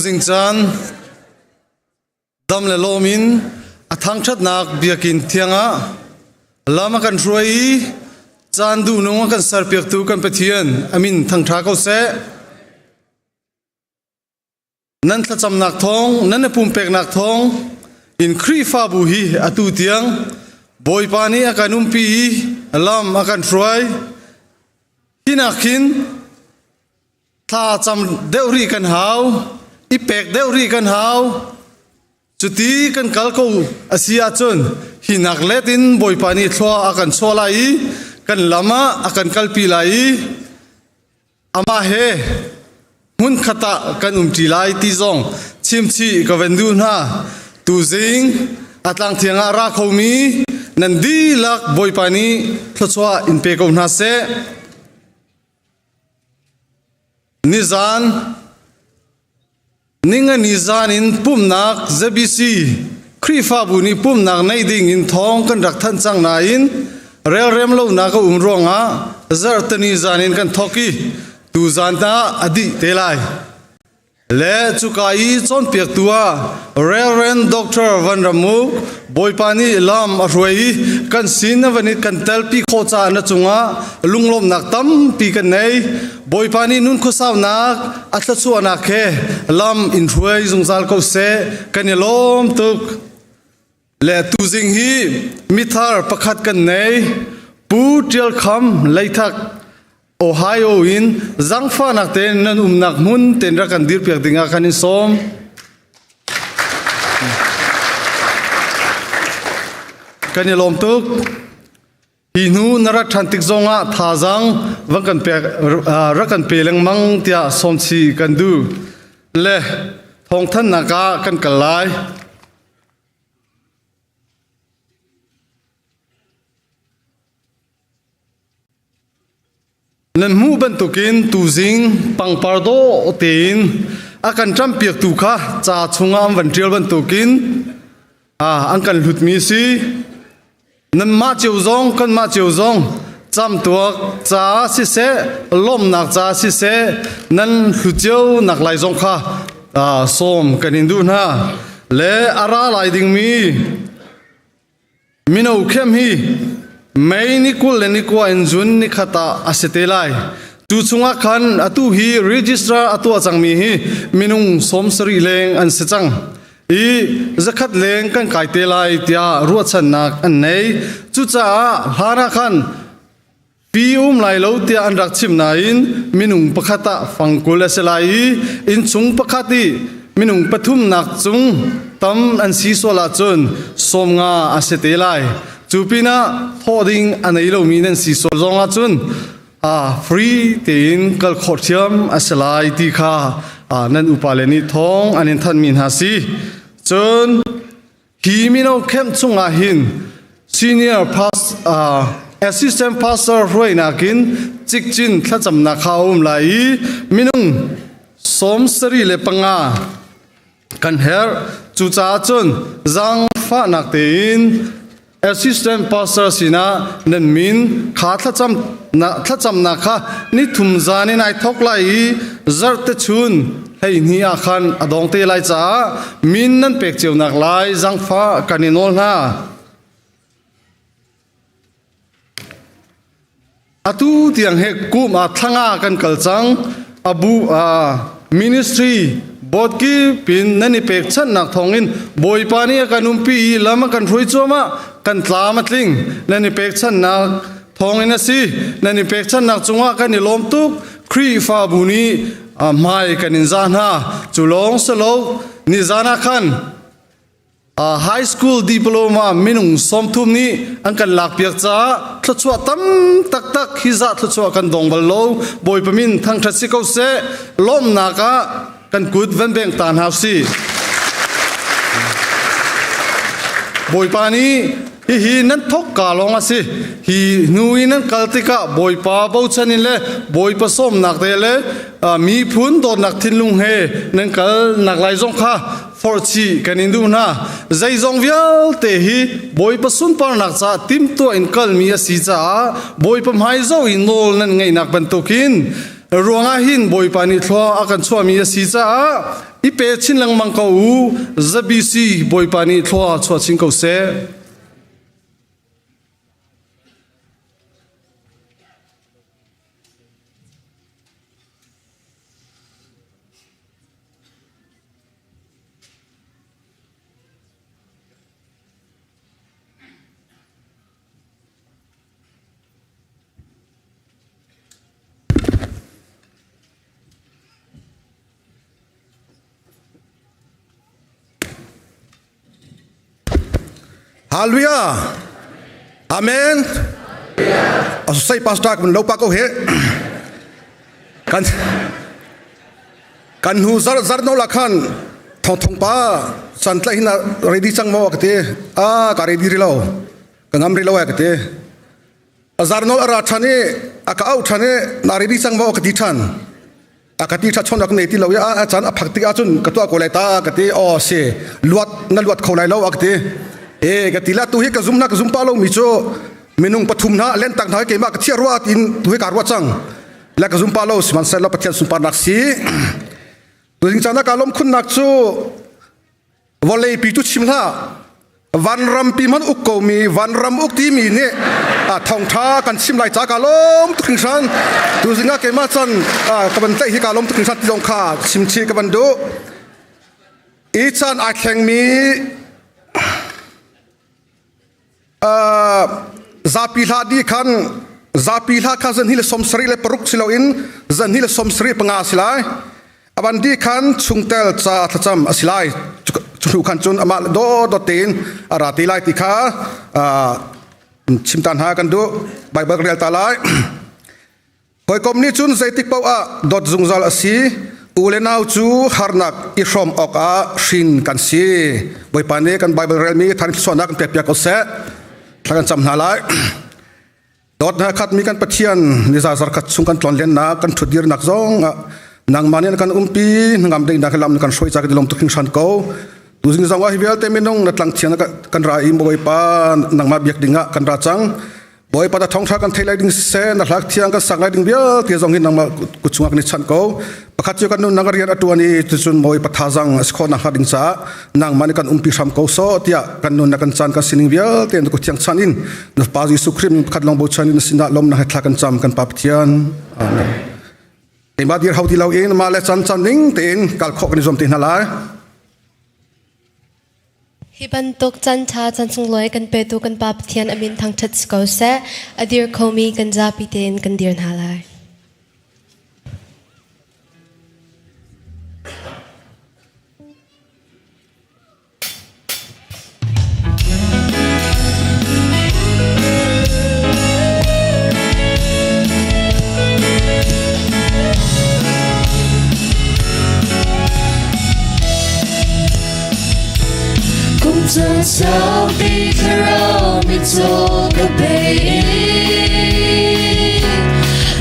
Tuzing caan dam le lawm in a thangṭhatnak biakinn thiang ah lam a kan hruai i caan duhnung a kan serpiaktu kan Pathian a min thangṭha ko seh. Nan thlacamnak thawng, nan i pumpeknak thawng in Khrihfabu hi atu tiang Bawipa nih a kan umpi i lam a kan hruai. Hinak khin Thla cam deuh rih kan hau, i pek deuh rih kan hau. Cuti kan kal ko a si ahcun hi nak let in Bawipa nih thlua a kan chuah lai i kan lam ah a kan kalpi lai i amah he hmunkhat ah kan umṭi lai ti zong chimchih ka van duh hna. Tuzing a tlangthiang ah ra khomi nan dihlak Bawipa nih thluachuah in pe ko hna seh. Nizan ningani zan in pumhnak ZBC Khrihfabu nih pumhnak neih ding in thawng kan rak thanh cang nain relrem lonak a um ruangah zarhteni zan in kan thawk i tuzan ta a dih te lai. Le cuka i cawnpiaktu ah Reverend Dr. Van Ram Uk Bawipa nih lam a hruai i kan sin a van i kan telpi khawh caah na cungah lunglawmhnak tampi kan nei. Bawipa nih nun khuasaunak a thluachuahnak he lam in hruai zungzal ko seh. Kan i lawm tuk. Le tuzing hi mithar pakhat kan nei. Pu Tial Kham Leithak Ohio in zangfahnak tein nan umnak hmun ten rak kan dirpiak dingah kan in sawm. Kan i lawm tuk. Hi hnu na rat ṭhan tik zongah thazaang van kan pek rak kan pe lengmang tiah sawm chih kan duh. Le thawngthannak ah kan kal lai. Nan hmuh bantukin tuzing pangpar dawh tein a kan ṭampiaktu kha ca chungah an van ṭial bantukin an kan hlutmi si. Nanmah cio zong kanmah cio zong camtuak ca siseh lawmhnak ca siseh nan hlut cio nak lai zong kha sawm kan in duh hna. Le a ra lai dingmi Mino khem hi May ni 20 le ni 20 in June ni khat ah a si te lai. Cu chungah khan atu hi register a tuah cangmi hi minung 70 leng an si cang. I zakhat leng kan kai te lai tiah ruahchannak an nei. Cucaah hlan ah khan pi um lai lo tiah an rak chim nain minung pakhat ah fangkul a si lai i innchung pakhat i minung pathumnak cung tam an si sual ahcun 50 a si te lai. Cu pinah thawh ding a nei lomi nan si sual zong ahcun a free tein kal khawh ṭhiam a si lai ti kha nan upale nih thawng an in thanhmi hna si. Cun Hi mino camp chungah hin senior past, assistant pastor hruainak in cikcin thlacamnak kha a um lai i minung 75 kan herh. Cucaah cun zaangfahnak tein assistant pastor sinah nan min kha thlacam na thlacamnak kha nithum zan in ai thawk lai i zarhte chun 12 ah khan a dong te lai caah min nan pek cio nak lai zangfah kan i nawl hna. Atu tiang he kum ah thlanga kan kal cang. Abu ministry board kip in nan i pekchanhnak thawngin Bawipa nih a kan umpi i lam a kan hruai cuahmah kan tlam a tling. Nan i pekchanhnak thawngin a si. Nan i pekchanhnak cungah kan i lawm tuk. Khrihfabu nih hmai kan in zah hna. Cu lawng si lo, nizan ah khan high school diploma minung 30 nih an kan lakpiak caah thluachuah tam taktak hi zah thluachuah kan dong bal lo. Bawipa min thangṭhat si ko seh. Lawmhnak ah kan kut van beng ta hna si. Bawipa nih hihi nan thok ka lawng a si. Hi hnu i nan kal tikah Bawipa bochan in le Bawipa sawmnak te le miphun dawtnak thinlung he nan kal nak lai zong kha forhchih kan in duh hna. Zeizong vialte hi Bawipa sunparnak caah timhtuah in kalmi a si caah Bawipa hmai zoh i nawl nan ngeihnak bantukin Ruangah hin Bawipa nih thlua a kan chuahmi a si caah i pe chin lengmang ko u. ZBC Bawipa nih thlua chuah chin ko seh. Hallelujah. Amen. Asai pastor kun lo pa ko he. Kan kan hu zar zar no la khan thong thong pa san tlai hin ready chang mo ka te a ka ready ri lo ka ngam ri lo ka te azar no ara than i a ka au than i na ready chang mo ka ti than a ka ti tha chon ak nei ti lo ya a chan a phak tik ahcun ka tuah ko lai ta ka ti o si luat na luat kho lai lo a ka ti e ka ti la tu hi ka zum na ka zum pa lo mi cu minung pathum na len tak na keimah ka thiar ruat in tu hi ka ruat cang la ka zum pa lo sihmanhsehlaw Pathian sunparnak si tu ding caan ka lom khunnak cu vawlei pi tu chim hlah vanram pi man uk ko mi vanram uk ti mi nih a thawngtha kan chim lai ca ka lom tuk hringhran tu zingah keimah chan ka van tlaih hi ka lom tuk hringhran ti zong kha chim chi ka van duh i chan ai thleng mi Zapi hla di khan zapi hla kha zan hi le 76 si loin zan hi le 75 si lai. Aban di khan chungtel ca thlacam a si lai. Cu khan cun amah do do tein a ra ti lai ti kha chim ta hna kan duh. Bible rel ta lai. Hawikom nih cun zeitik paoh ah dawt zungzal a si. U le nau cu harnak i hrawm awkah hrin kan si. Bawipa nih kan Baibal relmi than thluachuahnak kan pekpiak ko seh. Thla kan cam hna lai. Dawt na khatmi kan Pathian niza zarkhat chung kan tlonlennak kan ṭhutdirnak zong ah nangmah nih kan umpi ngam dingnak lam kan hruai ca kan i lawm tuk hringhran ko. Tuzing zong ah hi vialte minung na tlang thiang kan ra i Bawipa nangmah biak dingah kan ra cang. Bawipa na thawngṭha kan theih lai ding siseh, na hlak thiang kan sak lai ding vialte zong hi nangmah kut chungah kan i chanh ko. Pakhat cu kan nunnak rian a ṭuan i tucun Bawipa thazang a si khawh nakhnga ding caah nangmah nih kan umpi hram ko sawh tiah kan nunnak kan caan kan sining vialte na kut thiang chan in na Pa Jesuh Khrih min pakhat lawng bochan in na sinah lawmnak he thla kan cam kan Pa Pathian. Amen. Keimah dir hau ti loin mah le caan caan ning tein kal khawh kan i zuam te hna lai. Hi bantuk caan ṭha caan sunglawi kan petu kan Pa Pathian a min thangṭhat si ko seh. A dir khomi kan zapi tein kan dir hna lai. Kum caan saupi thlarau mitcaw ka bei i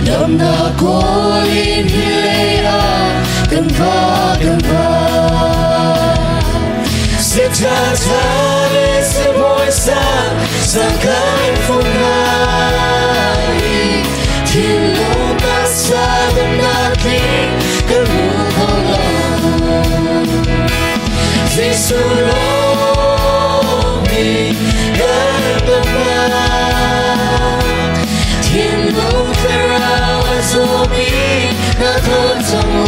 damnak kawl in hi lei ah kan va kan va. Si tha tha le si bawi sang sang kan fung ngai thinlung taksa damnak tling kan hmu kho lo. Jesuh lawng nih kan damnak thinlung thlarau a zawmi na thawn cang u.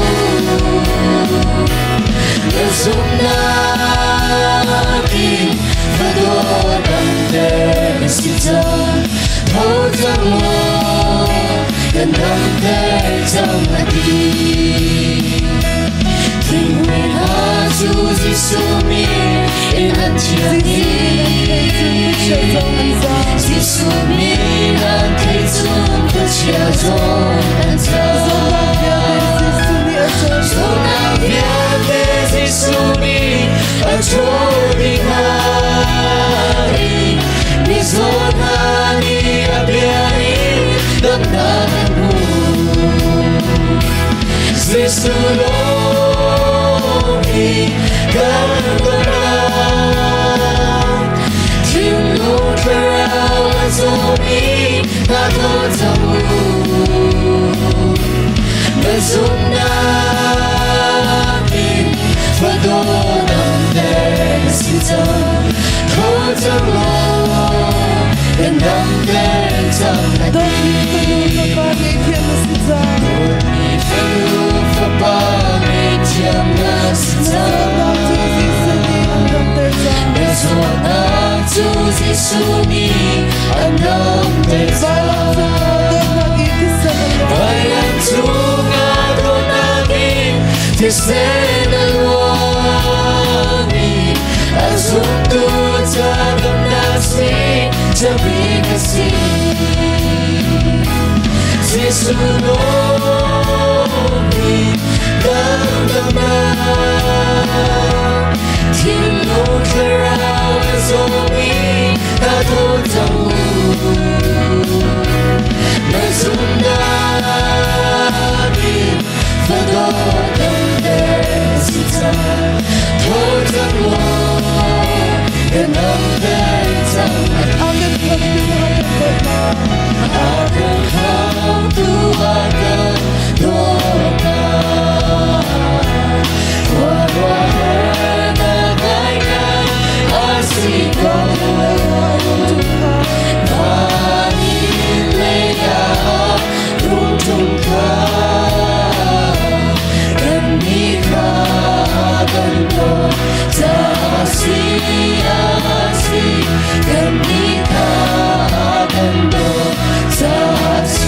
Na zumhnak in fadawt damter na si cang tho cang law kan damter cang a ti. Thinghmui hna cu Jesuh min in an thiang i Jesuh min an theih cun khuachia zong an zam. Zawtnak vialte Jesuh nih a ṭhawl dih hna i mizaw hna nih a bia in damnak an hmu. Jesuh lawng hi kan damnak thinlung thlarau a zawmi hna thaw cang u. zumhnak in fadawt damter na si cang. Tho cang law kan damter cang a ti. Dawtmi fanu fapa ngaihthiam na si cang. Na zawtnak cu Jesuh nih an damter cang. Vailam cungah dawtnak in thisen a luang i a zumtu ca damnak si cabik a si. Jesuh dawtmi dam-damnak thinlung thlarau a zawmi hna tho cang u. Na zumhnak in fadawt damter si cang. Tho cang law kan damter cang. A kan khamtu a kan dawtnak khuaruahharnak ngaingai a si ko. Van in lei ah rung ṭum kha kannih kha kan dawt caah si a si. Kannih kha kan dawt caah si.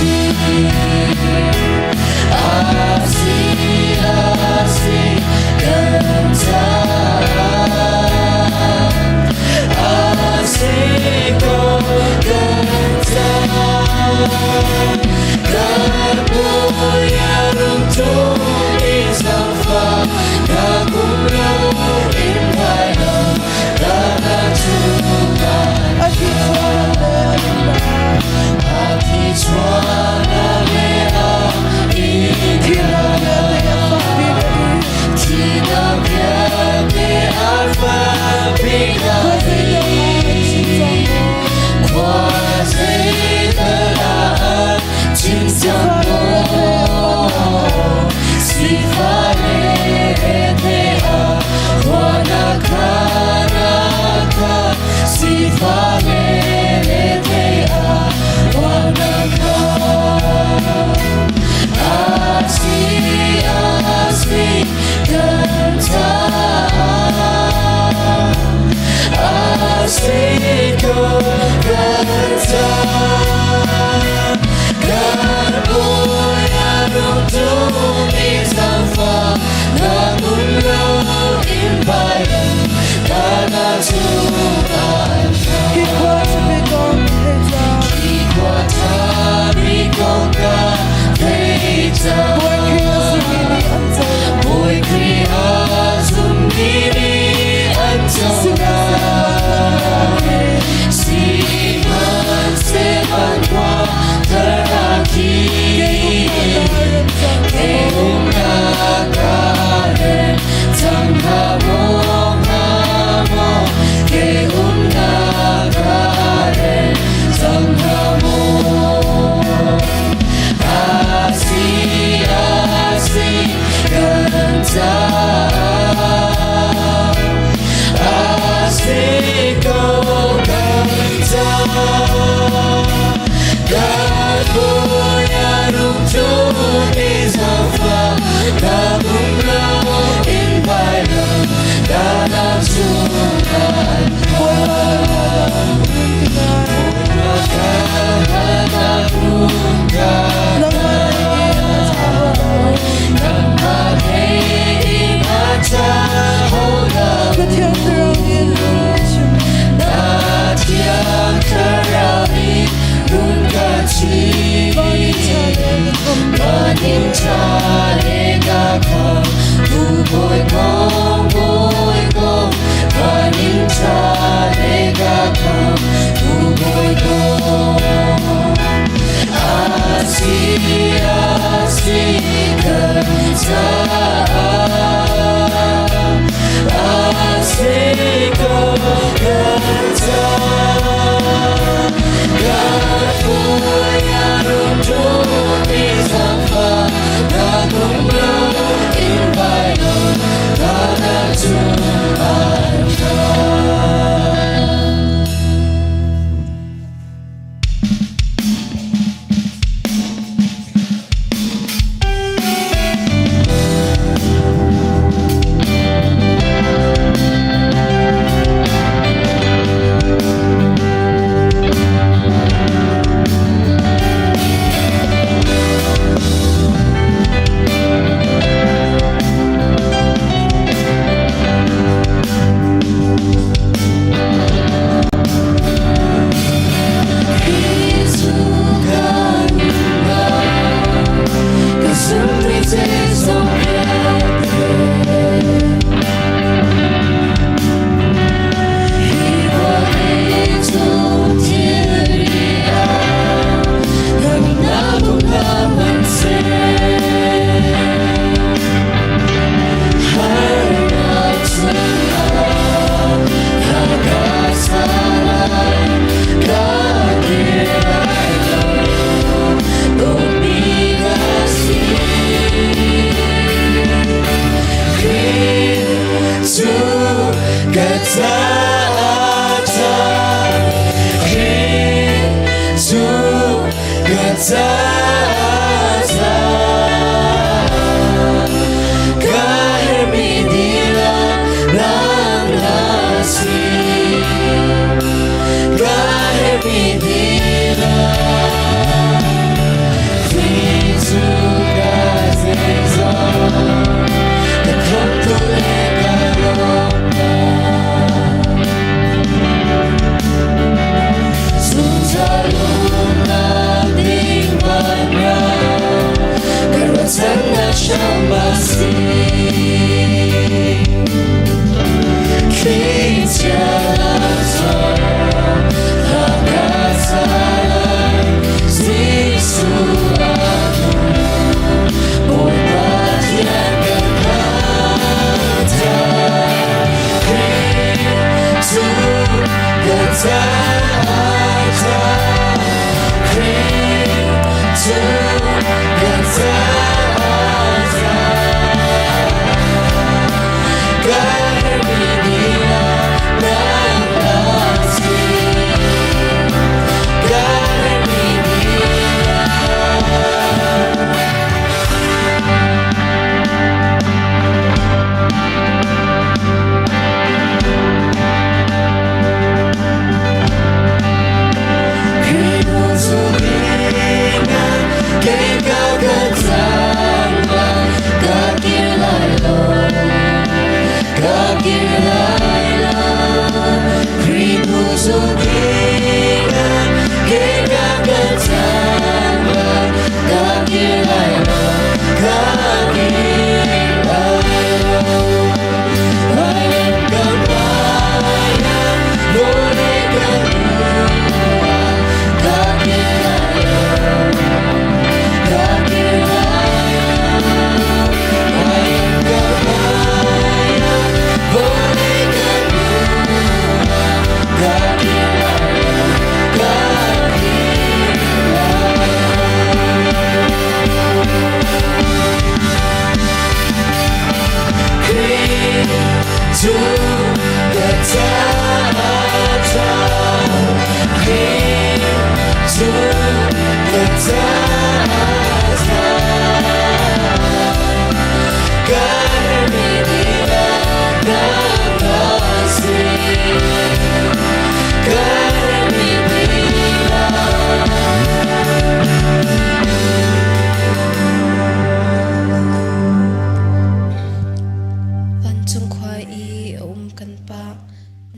Vancung khua i a um kan Pa,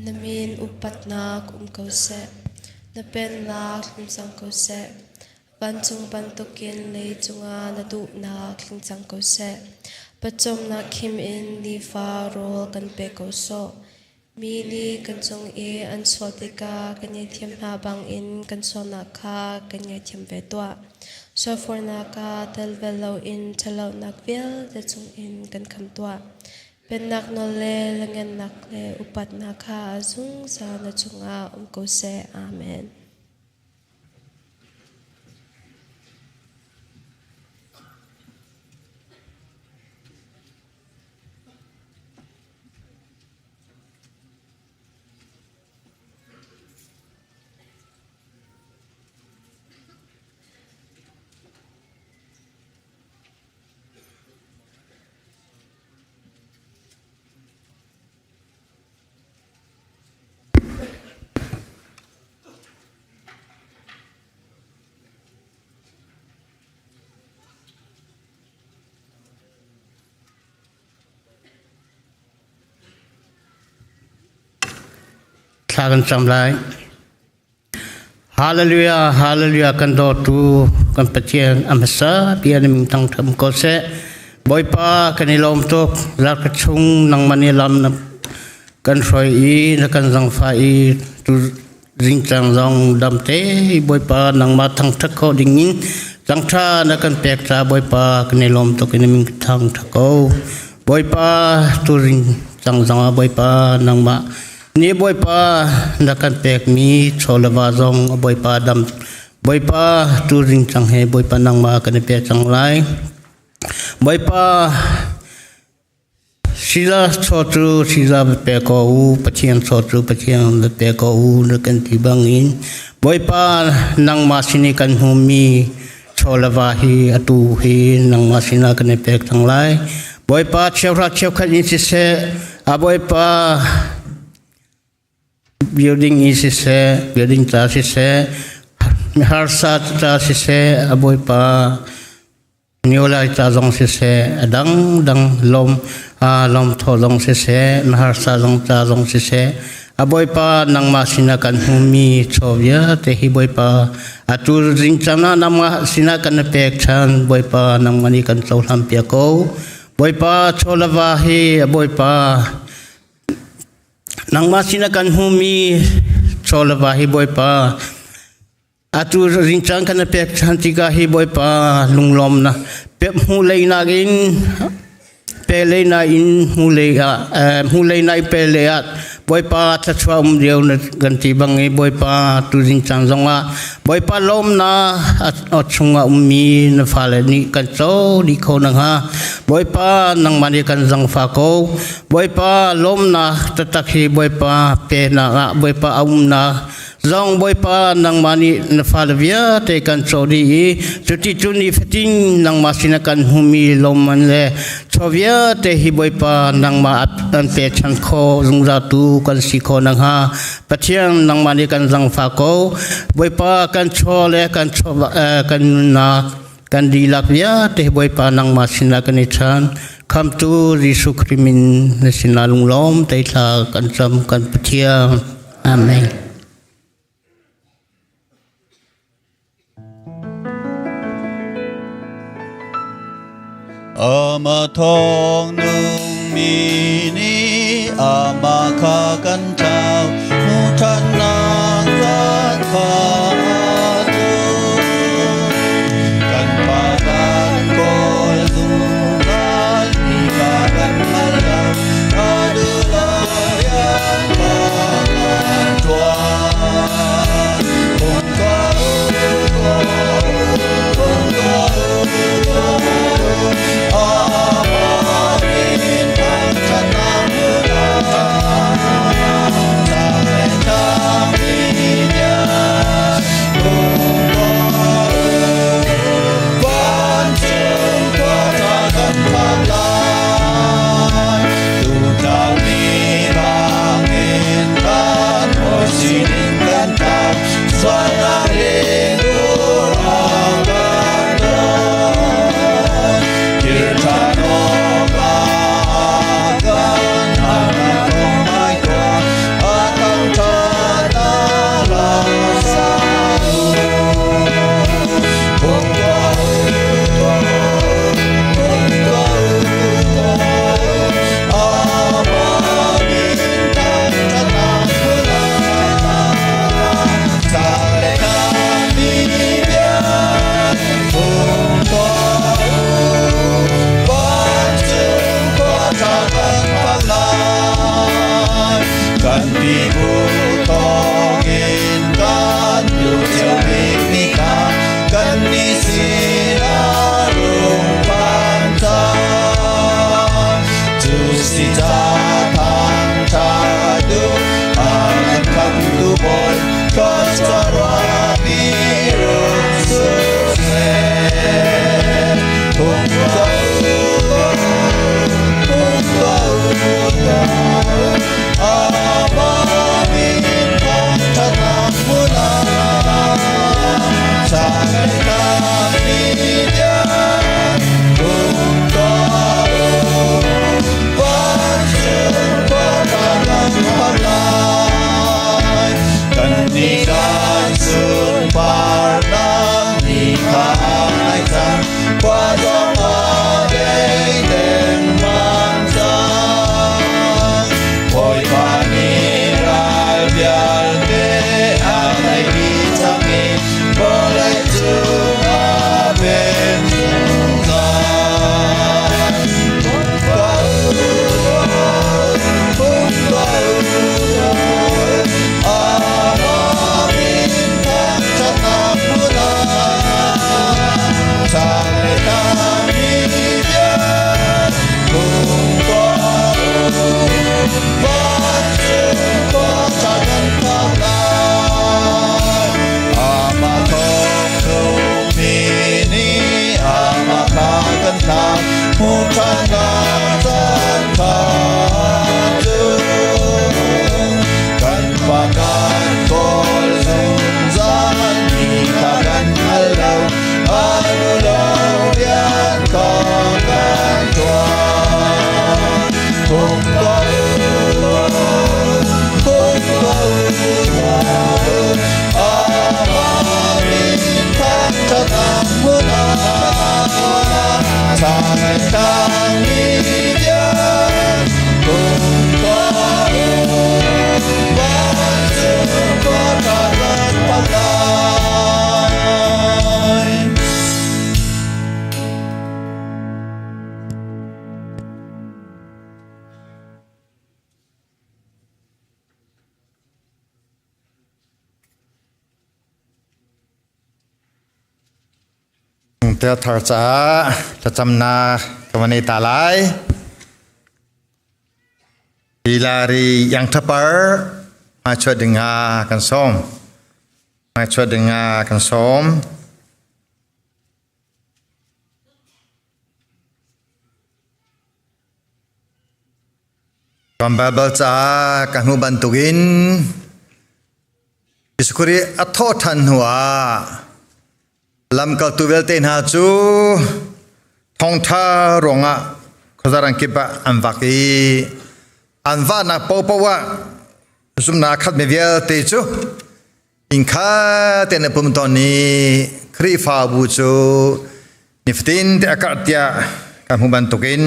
na min upatnak um ko seh. Na pennak tlung cang ko seh. Vancung bantukin lei cungah na duhnak tling cang ko seh. Pawcawmnak khim in nifa rawl kan pe ko sawh. Mi nih kan cung i an sual tikah kan ngaihthiam hna bangin kan sualnak kha kan ngaihthiam ve tuah. Sualfornak ah tel bal loin ṭhatlonak vialte chungin kan kham tuah. Pennak nawl le langennak le upatnak kha zungzal na cungah um ko seh. Amen. Thla kan cam lai. Hallelujah, hallelujah kan dawtu kan Pathian a hmasa bia na min thang tham ko seh. Bawipa kan i lawm tuk zarka chung nangmah nih lam na kan hruai i na kan zangfah i tu zingcang zong damte Bawipa nangmah thangṭhat kho dingin cangṭha na kan pek ca Bawipa kan i lawm tuk in min thangṭha ko Bawipa tu zingcang zong ah Bawipa nangmah ni Bawipa na kan pekmi chaw le va zong Bawipa dam Bawipa tu zingcang he Bawipa nangmah kan i pe cang lai Bawipa Sila chaw cu sila va pe ko u, Pathian chaw cu Pathian va pe ko u na kan ti bangin Bawipa nangmah sin i kan hmumi chaw le va hi atu hi nangmah sinah kan i pek cang lai. Bawipa cheuhra cheukhat in siseh, a Bawipa building in siseh, building ca siseh, harsa ca siseh, a Bawipa Niolai ca zong siseh, a dangdang lawm lawmthaw zong siseh, na harsa zong ca zong siseh, a Bawipa nangmah sinah kan hmumi chaw vialte hi Bawipa Atu zing caan ah nangmah sinah kan i pek ṭhan. Bawipa, nangmah nih kan cohlan piak ko. Bawipa, chaw le va hi Bawipa, nangmah sinah kan hmuhmi chaw le va hi Bawipa, atu zing caan kan i pek ṭhan tikah hi Bawipa lunglawmnak pek hmuh lei nakin pe lei na in hmu lei ah hmu lei na i pe lei ah Bawipa thluachuah um lio na kan ti bang i Bawipa tuzing caan zongah Bawipa lawmna a chungah ummi na fale nih kan co dih kho na hnga. Bawipa, nangmah nih kan zangfa ko. Bawipa, lawmnak taktak hi Bawipa penak ah Bawipa a umnak zong Bawipa, nangmah nih na fale vialte kan cawh dih i cuti cu ni fatin nangmah sinah kan hmumi lawmman le chaw vialte hi Bawipa, nangmah an pechan kho zungzaltu kan si khawh nakhnga Pathian, nangmah nih kan zangfah ko. Bawipa, kan chaw le kan chaw kan nunnak kan dihlak vialte Bawipa, nangmah sinah kan i chan. Khamtu Jesuh Khrih min na sinah lunglawm te thla kan cam, kan Pathian. Amen. Ama thawng nung mi nih amah kha kan tlau, hmu ṭhannak caan kha tu. Kan pa kan kawl zungzal mi kha kan hngal lo, a duh lo rian kha kan ṭuan. Hung tuah u law, hung tuah u law, amah min thangṭhatnak hmunah cang le cang bia hung tuah u. Vancung khua ṭha kan phan lai, tutan ni bangin kan hawi sining kan tlau, sualnak ringur a kan dawn. Kir ṭhan awkah kan harnak kong ngai tuah, a thangṭhatnak lam sa u. Hung tuah u, hung tuah u, amah min thangṭhatnak hmunah cang le cang mi bia hung tuah u. Vancung khua ṭha kan phan lai, kan pipu thawngin kan duh cio bikmi kha kannih sinah rung phan cang. Cu si ca thangṭha duh a kan khamtu Bawi thluachuah ruahmi rung sur seh. Hung tuah u law, hung tuah u law, amah min thangṭhatnak hmunah cang le cang mi bia hung tuah u. Vancung khua ṭha kan phan lai, kannih kan sunparnak ni kha nai cang, khua zong a dei dengmang cang. Bawipa nih ral vialte a tei dih cang i vawlei cung a pen zungzal. Hung tuah u law, hung tuah u law, amah min thangṭhatnak hmunah cang le cang mi bia hung tuah u. Vancung khua ṭha kan phan lai, amah thawng nungmi nih amah kha kan thlah, hmu ṭhannak caan kha cu. Kan pa kan kawl zungzal mi kha kan hngal lo, a nu lo rian kha kan ṭuan. Hung tuah u law, hung tuah u law, amah min Chungtel thar caah thlacamnak ka van ei ta lai. Hilary Yangthapar hmaichuah dingah kan sawm. Hmaichuah dingah kan sawm. Kan Baibal caah ka hmuh bantukin Jesuh Khrih a thawh ṭhan hnuah lamkaltu vialte hna cu thawngṭha ruangah khuazarang kip ah an vak i an vahnak paohpaoh ah zumhnak a khatmi vialte cu Innkha te na pum tawn i Khrihfabu cu nifatin te a karh tiah kan hmuh bantukin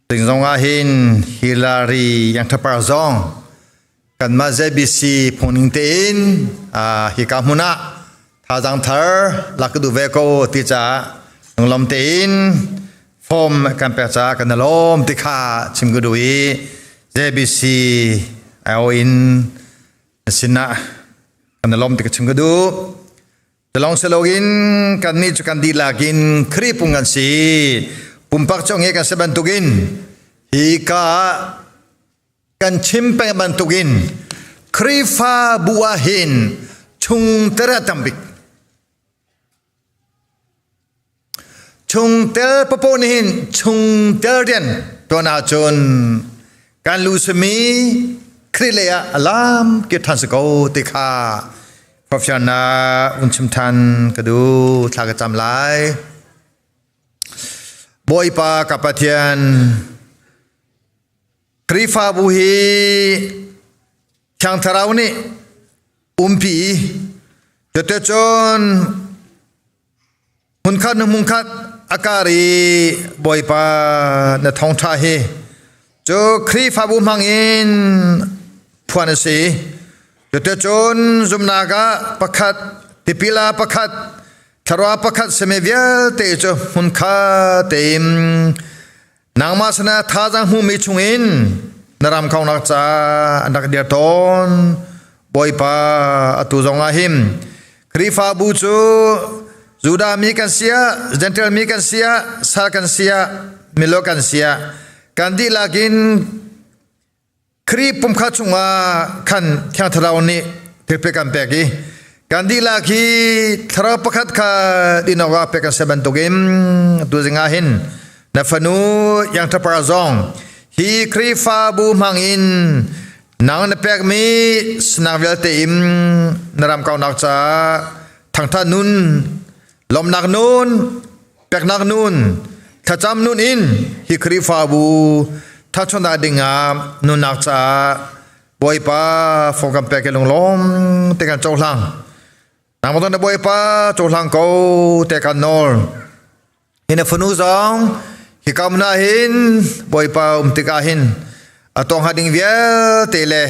ting zong ah hin Hillary Yangthapar zong kanmah ZBC phungning tein hika hmun ah thazaang thar lak ka duh ve ko ti caah lunglawm tein form kan pek caah kan i lawm ti kha chim ka duh i ZBC IO in Na sinah kan i lawm ti ka chim ka duh. Tilong siloin kannih cu kan dihlak in Khrih pung kan si. Pumpak cu nge kan si bantukin hi ka ah kan chim peng bantukin Khrihfabu ah hin chungtel a tam bik. Chungtel papoh nih hin chungtel rian tuan ahcun kan lu simi Khrih lei ah a lam kir ṭhan si ko ti kha forhfialnak vun chim ṭhan ka duh thla ka cam lai. Bawipa ka Pathian Khrihfabu hi Thiang Thlarau nih umpi i cuticun hmunkhat nu hmunkhat a kar i Bawipa na thawngṭha hi cu Khrihfabu hmang in phuan a si. Cuticun zumhnak ah pakhat, tipil ah pakhat, thlarau pakhat simi vialte cu hmunkhat tein Nangmah sinah thazaang hmumi chungin na ram khawngnak ca an rak dir tawn. Bawipa atu zongah hin Khrihfabu cu Judah mi kan si ah, Gentile mi kan si ah, sal kan si ah, milo kan si ah, kan dihlak in Khrih pumkhat chungah khan Thiang Thlarau nih thilpe kan pek i kan dihlak hi thlarau pakhat kha din awkah pek kan si bantukin tuzing ah hin na fanu Yang Thapar zong hi Khrihfabu hmang in nang na pekmi sinang vialte in na ram kaunak caah thangthat nun lawmnak nun peknak nun thlacam nun in hi Khrihfabu thachonnak dingah nunnak caah Bawipa fong kan pek i lunglawm te kan cohlang. Nangmah na Bawipa cohlang ko te kan nawl. Hi na fanu zong hi kam na hin Bawipa um tikah hin a tong ha ding vialte le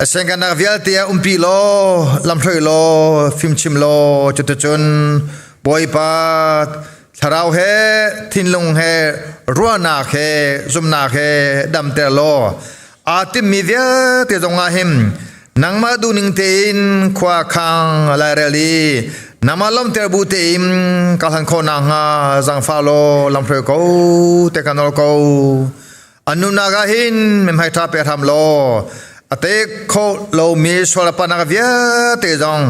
a sengkanak vialte ah umpi law lamhruai law fimchim law cuticun Bawipa thlarau he thinlung he ruahnak he zumhnak he damter law aa timmi vialte zongah hin nangmah duhning tein khua khang lairel i nangmah lawmter bu tein ka hlan khawh nakhnga zaangfah law lamhruai ko te ka nawl ko. An nunnak ah hin mihmai ṭha pe hram law a te kho lomi sual a panak vialte zong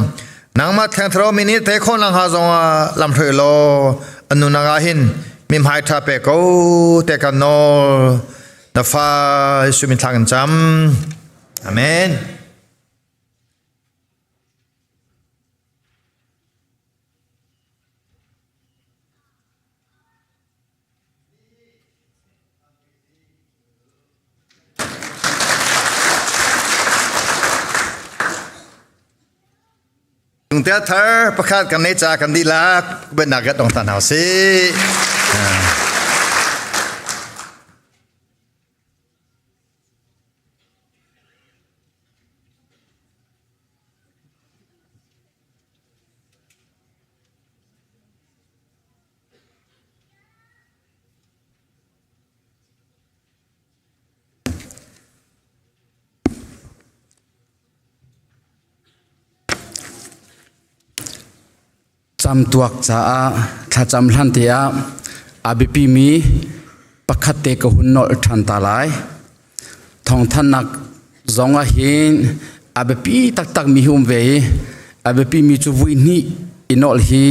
nangmah thengtharo mi nih te khawh nakhnga zongah lamhruai law an nunnak ah hin mihmai ṭha pe ko te kan nawl. Na fa Jesuh min thla kan cam. Amen. Tel thar pakhat kan nei ca kan dihlak bennak ka dong ta hna usih. Caan. Thlacam tuak caah thlacam hlan te ah a biapimi pakhat te ka hun nolh ṭhan ta lai. Thawngthanhnak zong ah hin a biapi taktak mi hi um ve i a biapi mi cu vui hnih i nolh hi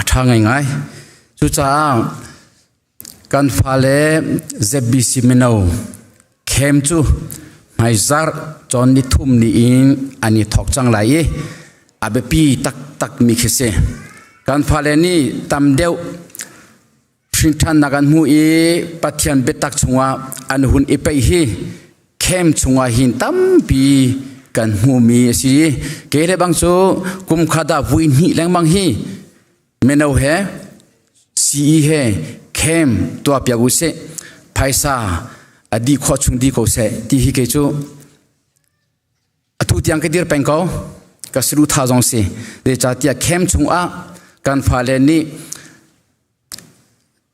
a ṭha ngaingai. Cucaah kan fale ZBC mino khem cu hmaizarh cawn ni thum ni in an i thawk cang lai i a biapi taktak mi khi si. Kan fale nih tam deuh hrinṭhannak an hmu i Pathian biatak chungah an hun i peih hi khem chungah hin tampi kan hmuhmi a si. Ke le bang cu kum khat ah vui hnih lengmang hi mino he CE he khem tuah piak u sih. Phaisa a dih khawh chung di ko seh ti hi kei cu Atu tiang ka dir peng ko. Ka salu tha zong si. Zeicahtiah camp chungah kan fale nih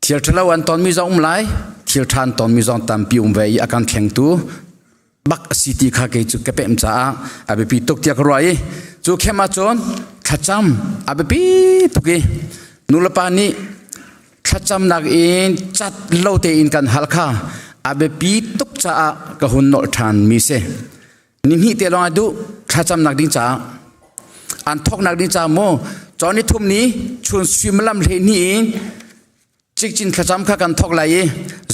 thil ṭhalo an tonmi zong um lai, thil ṭha an tonmi zong tampi um ve i a kan thlengtu bak a si ti kha kei cu ka pemh caah a biapi tuk tiah ka ruah i cu camp ahcun thlacam a biapi tuk i nulepa nih thlacamnak in cat lo tein kan hal kha a biapi tuk caah ka hun nolh ṭhan mi si. Nihnih te lawng a duh thlacamnak ding caah an thawknak ding caah maw cawn ni thum ni chun suimilam 12 in cikcin thlacam kha kan thawk lai i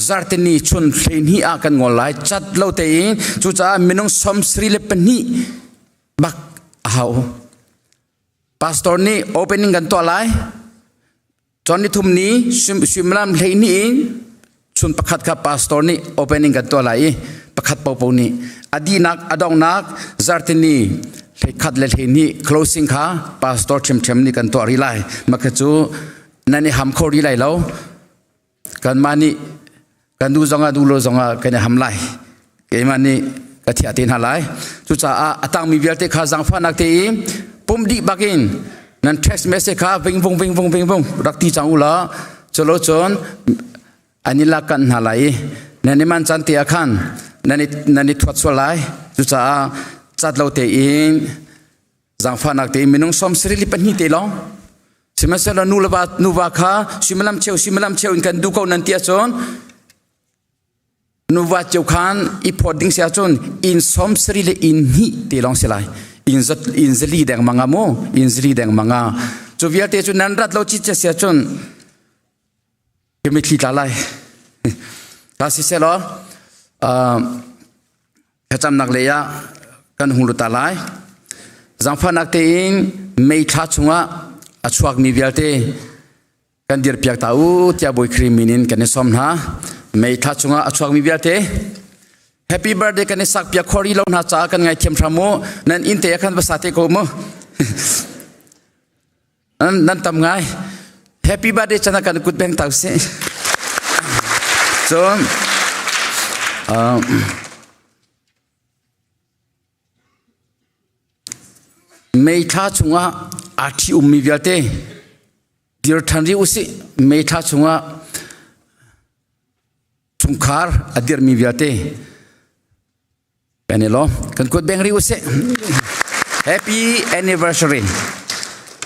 zartini chun 12 ah kan ngol lai cat lo tein. Cucaah minung 72 bak a hau. Pastor nih opening kan tuah lai cawn ni thum ni suimilam 12 in chun pakhat kha pastor nih opening kan tuah lai i pakhat popo nih a dihnak a donghnak zartini 11 le 12 closing kha pastor ṭhiamṭhiam nih kan tuah rih lai. Mah cu nan i ham kho rih lai lo. Kanmah nih kan duh zongah duh lo zongah kan i ham lai. Keimah nih ka thiah te hna lai. Cucaah a tangmi vialte kha zaangfahnak te i pum dih bakin nan text message kha ving vung ving vung ving vung rak ti cang u law culo cun an i lak kan hna lai i nan i man caan te ah khan nan i thuat sual lai. Cucaah cat lo tein zaangfahnak tein minung 72 te lawng. Sihmanhsehlaw nu le va nuva kha suimilam cheu suimilam cheu in kan duh ko nan ti ahcun nuva cheu khan i phawt ding si ahcun inn 70 le inn hnih te lawng si lai. Inn zat inn zali deng manga mu, inn zali deng manga. Cu vialte cu nan rat lo chi si ahcun ka mitthli tla lai. Ta si selaw thlacamnak lei ah kan hung lut ta lai. Zaangfahnak tein May thla chungah a chuakmi vialte kan dirpiak ta u tiah Bawi Khrih min in kan i sawm hna. May thla chungah a chuakmi vialte happy birthday kan i sak piak khori lo hna caah kan ngaithiam hram u. Nan inn te ah khan va sa te ko mu. Nan tam ngai. Happy birthday chan kan kut beng tau si. Cun May thla chungah aa ṭhi ummi vialte dir ṭhan rih usih. May thla chungah chungkhar a dirmi vialte kan i lawm. Kan kut beng rih usih. Happy anniversary.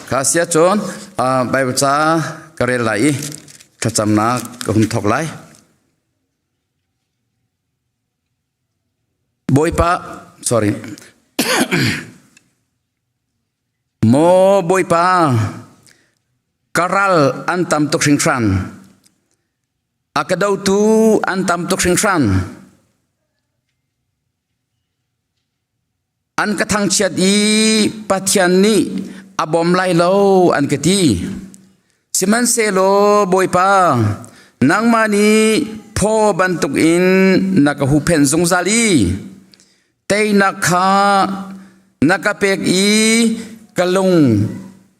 Kha sia cun Bible ca ka rel lai i thlacamnak ka hun thawk lai. Bawipa, sorry. Maw Bawipa, ka ral an tam tuk hringhran. A ka dotu an tam tuk hringhran. An ka thangchiat i Pathian nih a bawm lai lo an ka ti. Sihmanhsehlaw Bawipa, nangmah nih phaw bantukin na ka huhphenh zungzal i teinak kha na ka pek i ka lung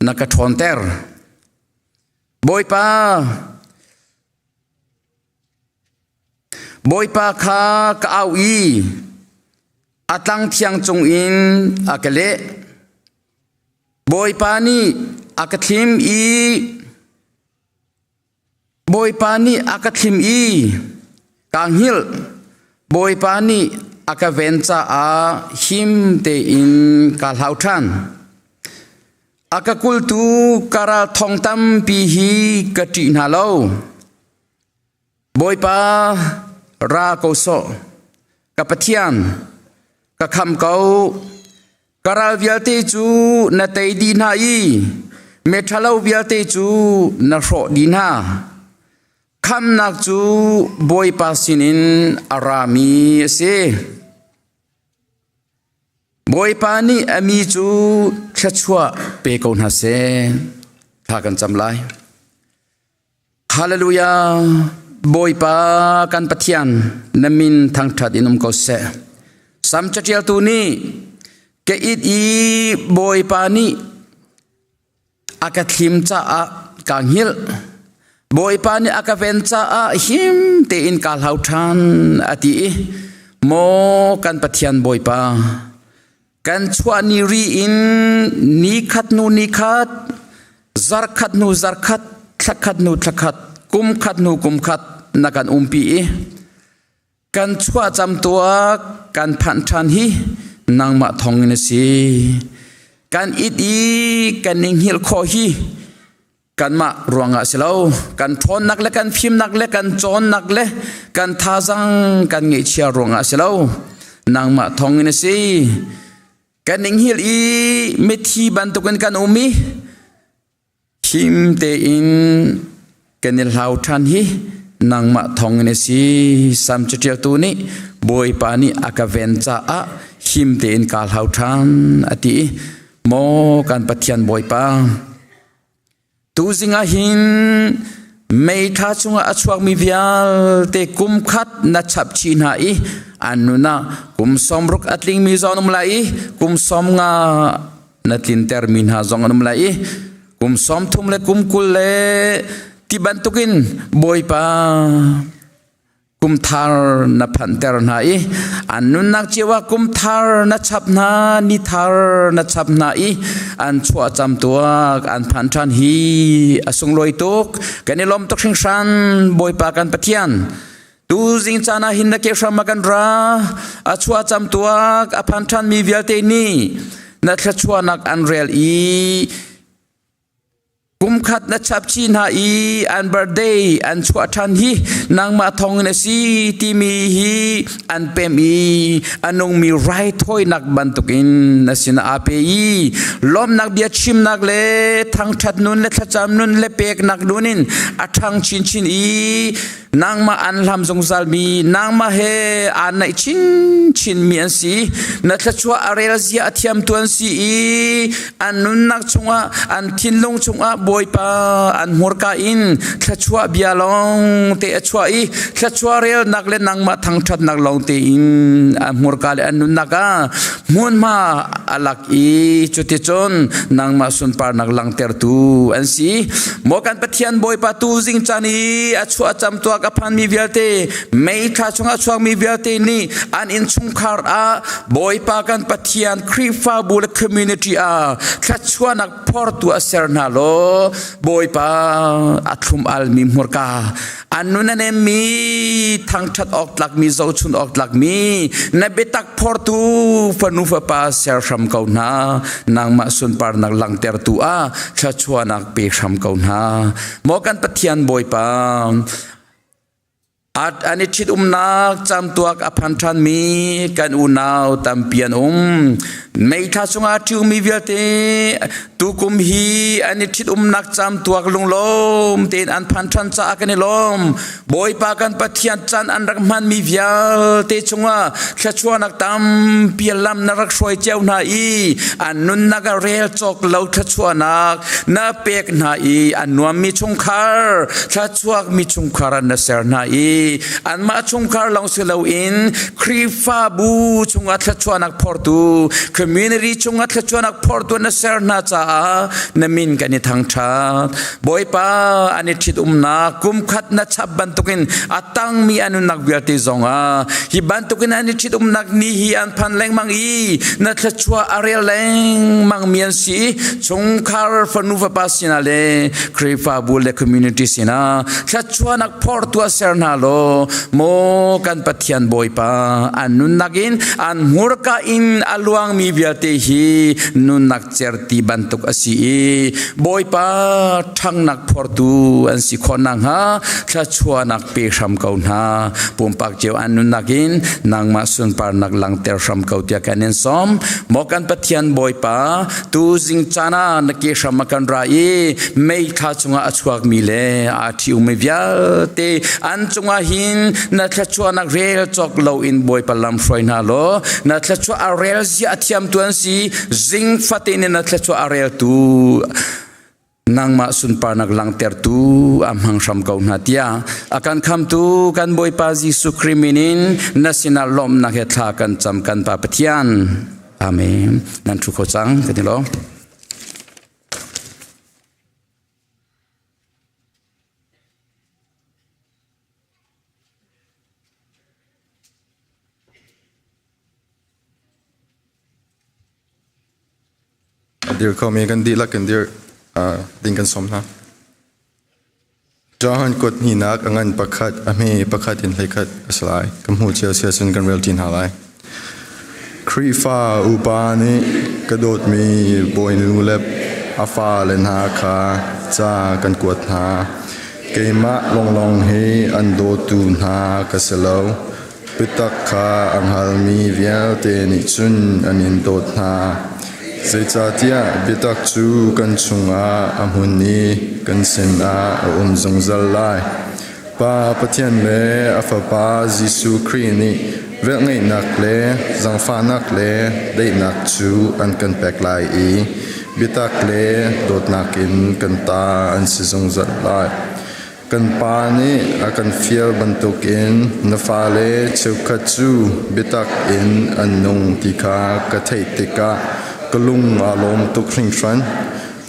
na ka ṭhawnter. Bawipa, Bawipa kha ka au i a tlang thiang cungin a ka leh. Bawipa nih a ka thlim i Bawipa nih a ka thlim i kaa hngilh. Bawipa nih a ka ven caah him tein kaa hlau ṭhan. A ka kultu ka ral thong tampi hi ka ṭih hna lo. Bawipa, ra ko sawh. Ka Pathian, ka kham ko. Ka ral vialte cu na tei dih hna i miṭhalo vialte cu na hrawh dih hna. Khamnak cu Bawipa sinin a rami a si. Bawipa nih a mi cu thluachuah pe ko hna seh. Thla kan cam lai. Hallelujah! Bawipa kan Pathian, na min thangṭhat in um ko seh. Sam caṭialtu nih ka it i Bawipa nih a ka thlim caah kaa hngilh. Bawipa nih a ka ven caah him tein kaa hlau ṭhan a ti i maw kan Pathian Bawipa kan chuah ni ri in ni khat hnu ni khat zarkhat hnu zarkhat thlakhat hnu thlakhat kum khat hnu kum khat na kan umpi i kan chuah cam tuak kan phanh ṭhan hi nangmah thawng in a si. Kan it i kan i hngilh khawh hi kanmah ruangah si lo. Kan ṭhawnnak le kan fimnak le kan cawnnak le kan thazang kan ngeihchia ruangah si lo. Nangmah thawng in a si. Kan i hngilh i mithi bantukin kan um i Him tein kan i hlau ṭhan hi nangmah thawngin a si. Sam caṭialtu nih Bawipa nih a ka ven caah him tein kaa hlau ṭhan a ti i maw kan Pathian Bawipa tuzing ah hin meithla chungah a chuakmi vialte kum khat na chap chih hna i an nun ah kum 60 a tlingmi zong an um lai i kum 50 na tlintermi hna zong an um lai i kum 30 le kum 20 le ti bantukin Bawipa kum thar na phanhter hna i an nunnak cio ah kum thar na chap hna ni thar na chap hna i an chuah cam tuak an phan ṭhan hi a sunglawi tuk kan i lawm tuk hringhran Bawipa kan Pathian tu zing caan ah hin na ke hram ah kan ra a chuah cam tuak a phan ṭhan mi vialte nih na thluachuahnak an rel i kum khat na chap chih hna i an birthday an chuah ṭhan hi nangmah thawngin a si timi hi an pem i a nungmi raithawinak bantukin na sinah aa pe i lawmnak bia chimnak le thangṭhat nun le thlacam nun le peknak nun in a ṭhang chinchin i Nangmah an hlam zungzal mi, nangmah he aa naih chinchin mi an si. Na thluachuah a rel zia a thiamtu an si i an nunnak chungah, an thinlung chungah Bawipa an hmurka in thluachuah bia lawng te a chuah i thluachuah relnak le nangmah thangṭhatnak lawng tein an hmurka le an nunnak ah hmunhma a lak i cuticun nangmah sunparnak langhtertu an si. Maw kan Pathian Bawipa tu zing caan i a chuah cam tuak a phanmi vialte mei thla chungah chuakmi vialte nih an innchungkhar ah Bawipa kan Pathian Khrihfabu le community ah thluachuahnak phortu a ser hna law Bawipa a thlum almi hmurka an nun a nemmi thangṭhat awk tlakmi zohchun awk tlakmi na biatak phortu fanu fapa ser hram ko hna nangmah sunparnak langhtertu ah thluachuahnak pe hram ko hna maw kan Pathian Bawipa an i ṭhit umnak camtuak a phan ṭhanmi kan unau tampi an um meithla chungah ṭhiumi vialte tukum hi an i ṭhit umnak camtuak lunglawm tein an phan ṭhan caah kan i lawm Bawipa kan Pathian can an rak hmanmi vialte chungah thluachuahnak tampi lam na rak hruai cio hna i an nunnak ah rel cawk lo thluachuahnak na pek hna i an nuammi chungkhar thluachuakmi chungkhar an na ser hna i anmah chungkhar lawng si loin Khrihfabu chungah thluachuahnak phortu community chungah thluachuahnak phortu na ser hna caah na min kan i thangṭhat Bawipa an i ṭhit umnak kum khat na chap bantukin a tangmi an nunnak vialte zongah hi bantukin an i ṭhit umnak ni hi an phan lengmang i na thluachuah a rel lengmang mi an si chungkhar fanu fapa sinah le Khrihfabu le community sinah thluachuahnak phortu a ser hna law maw kan Pathian Bawipa an nunnak in an hmurka in a luangmi vialte hi nunnak certi bantuk a si i Bawipa ṭhangnak phortu an si khawh nakhnga thluachuahnak pe hram ko hna. Pumpak cio an nunnak in nangmah sunparnak langhter hram ko tiah kan in sawm. Maw kan Pathian Bawipa, tu zing caan ah na ke hram a kan ra i mei thla chungah a chuakmi le aa ṭhi-ummi vialte an cungah hin na thluachuahnak rel cawk loin Bawipa lam hruai hna law na thluachuah a rel zia a thiamtu an si zing fatin in na thluachuah a reltu nangmah sunparnak langhtertu a hmang hram ko hna tiah a kan khamtu kan Bawipa Jesuh Khrih min in na sinah lawmhnak he thla kan cam kan Pa Pathian. Amen. Nan thu kho cang kan i lawm. A dir khomi kan dihlak in dir ding kan sawm hna. Johan kut hnihnak a ngan pakhat, a hme pakhat in 11 a si lai. Kan hmuh cio sia cun kan rel ṭi hna lai. Khrihfa upa nih ka dawtmi bawinu le a fale hna kha ca kan kuat hna. Keimah lawnglawng hi an dawtu hna ka si lo. Biatak kha a hngalmi vialte nih cun an in dawt hna. Zeicahtiah biatak cu kan chungah a hmun i kan sinah a um zungzal lai. Pa Pathian le a Fapa Jesuh Khrih nih velngeihnak le zaangfahnak le daihnak cu an kan pek lai i biatak le dawtnak in kan ta an si zungzal lai. Kan pa nih a kan fial bantukin na fale cheukhat cu biatak in an nung ti kha ka theih tikah ka lung aa lawm tuk hringhran.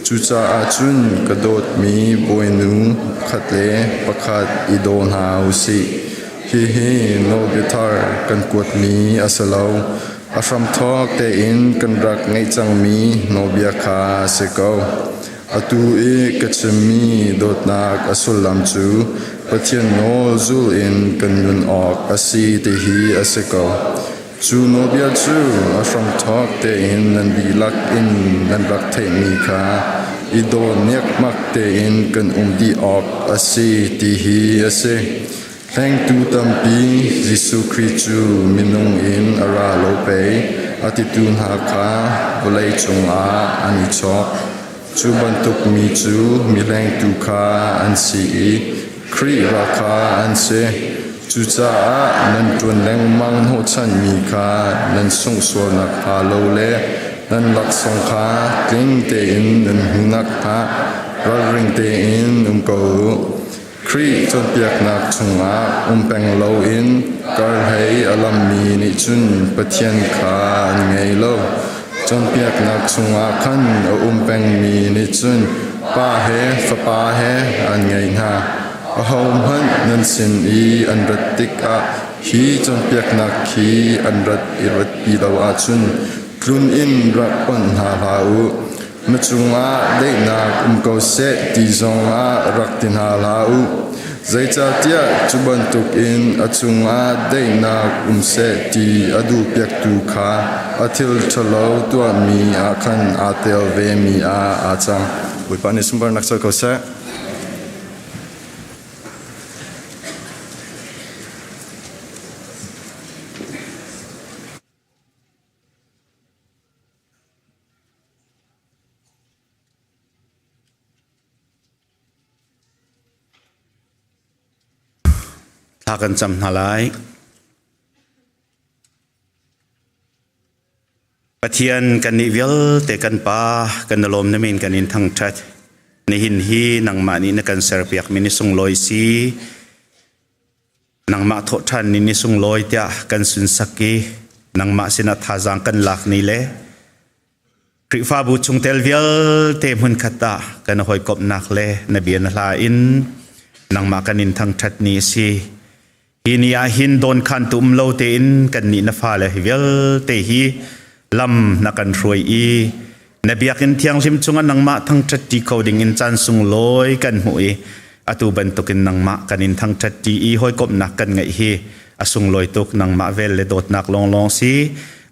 Cucaah cun ka dawtmi bawinu pakhat le pakhat i daw hna u sih. Hihi nawlbia thar kan kuatmi a si lo. A hramthawk tein kan rak ngeih cangmi nawlbia kha a si ko. Atu i ka chimmi dawtnak a sullam cu Pathian nawl zul in kan nun awk a si ti hi a si ko. Cu nawlbia cu a hramthawk tein nan dihlak in nan rak theihmi kha i daw niakmak tein kan um dih awk a si ti hi a si. Hlengtu tampi Jesuh Khrih cu minung in a ra lo pei a titu hna kha vawlei cungah an i chawk. Cu bantuk mi cu mihlengtu kha an si i Khrih ral kha an si. Cucaah nan ṭuan lengmang hnawhchanmi kha nan sungh sual nakhnga lo le nan laksawng kha tling tein nan hmu nakhnga ralring tein um ko u. Khrih cawnpiaknak chungah um peng loin karhlei a lammi nih cun Pathian kha an ngei lo. Cawnpiaknak chungah khan a um pengmi nih cun Pa he Fapa he an ngei hna. Ahohmanh nan sin i an rat tikah hi cawnpiaknak hi an rat i ratpi lo ahcun tlun in rak onh hna hlah u. Na cungah daihnak um ko seh ti zongah rak ti hna hlah u. Zeicahtiah cu bantukin a cungah daihnak um seh ti a duhpiaktu kha a thil ṭhalo tuahmi ah khan aa tel vemi ah aa cang. Bawipa nih sunparnak co ko seh. Thla kan cam hna lai. Pathian kan nih vialte kan Pa kan na lawm na min kan in thangṭhat. Nihin hi nangmah nih na kan serpiak mi ni sunglawi si. Nangmah thawhṭhan ni ni sunglawi tiah kan sunsak i nangmah sinah thazaang kan lak ni le Khrihfabu chungtel vialte hmunkhat ah kan hawikomhnak le na bia na hla in nangmah kan in thangṭhat ni a si. Hi ni ah hin dawnkhantu um lo tein kannih na fale hi vialte hi lam na kan hruai i na biakinn thianghlim chungah nangmah thangṭhat ṭi kho ding in caan sunglawi kan hmuh i atu bantukin nangmah kan in thangṭhat ṭi i hawikomhnak kan ngeih hi a sunglawi tuk. Nangmah vel le dawtnak lawnglawng si.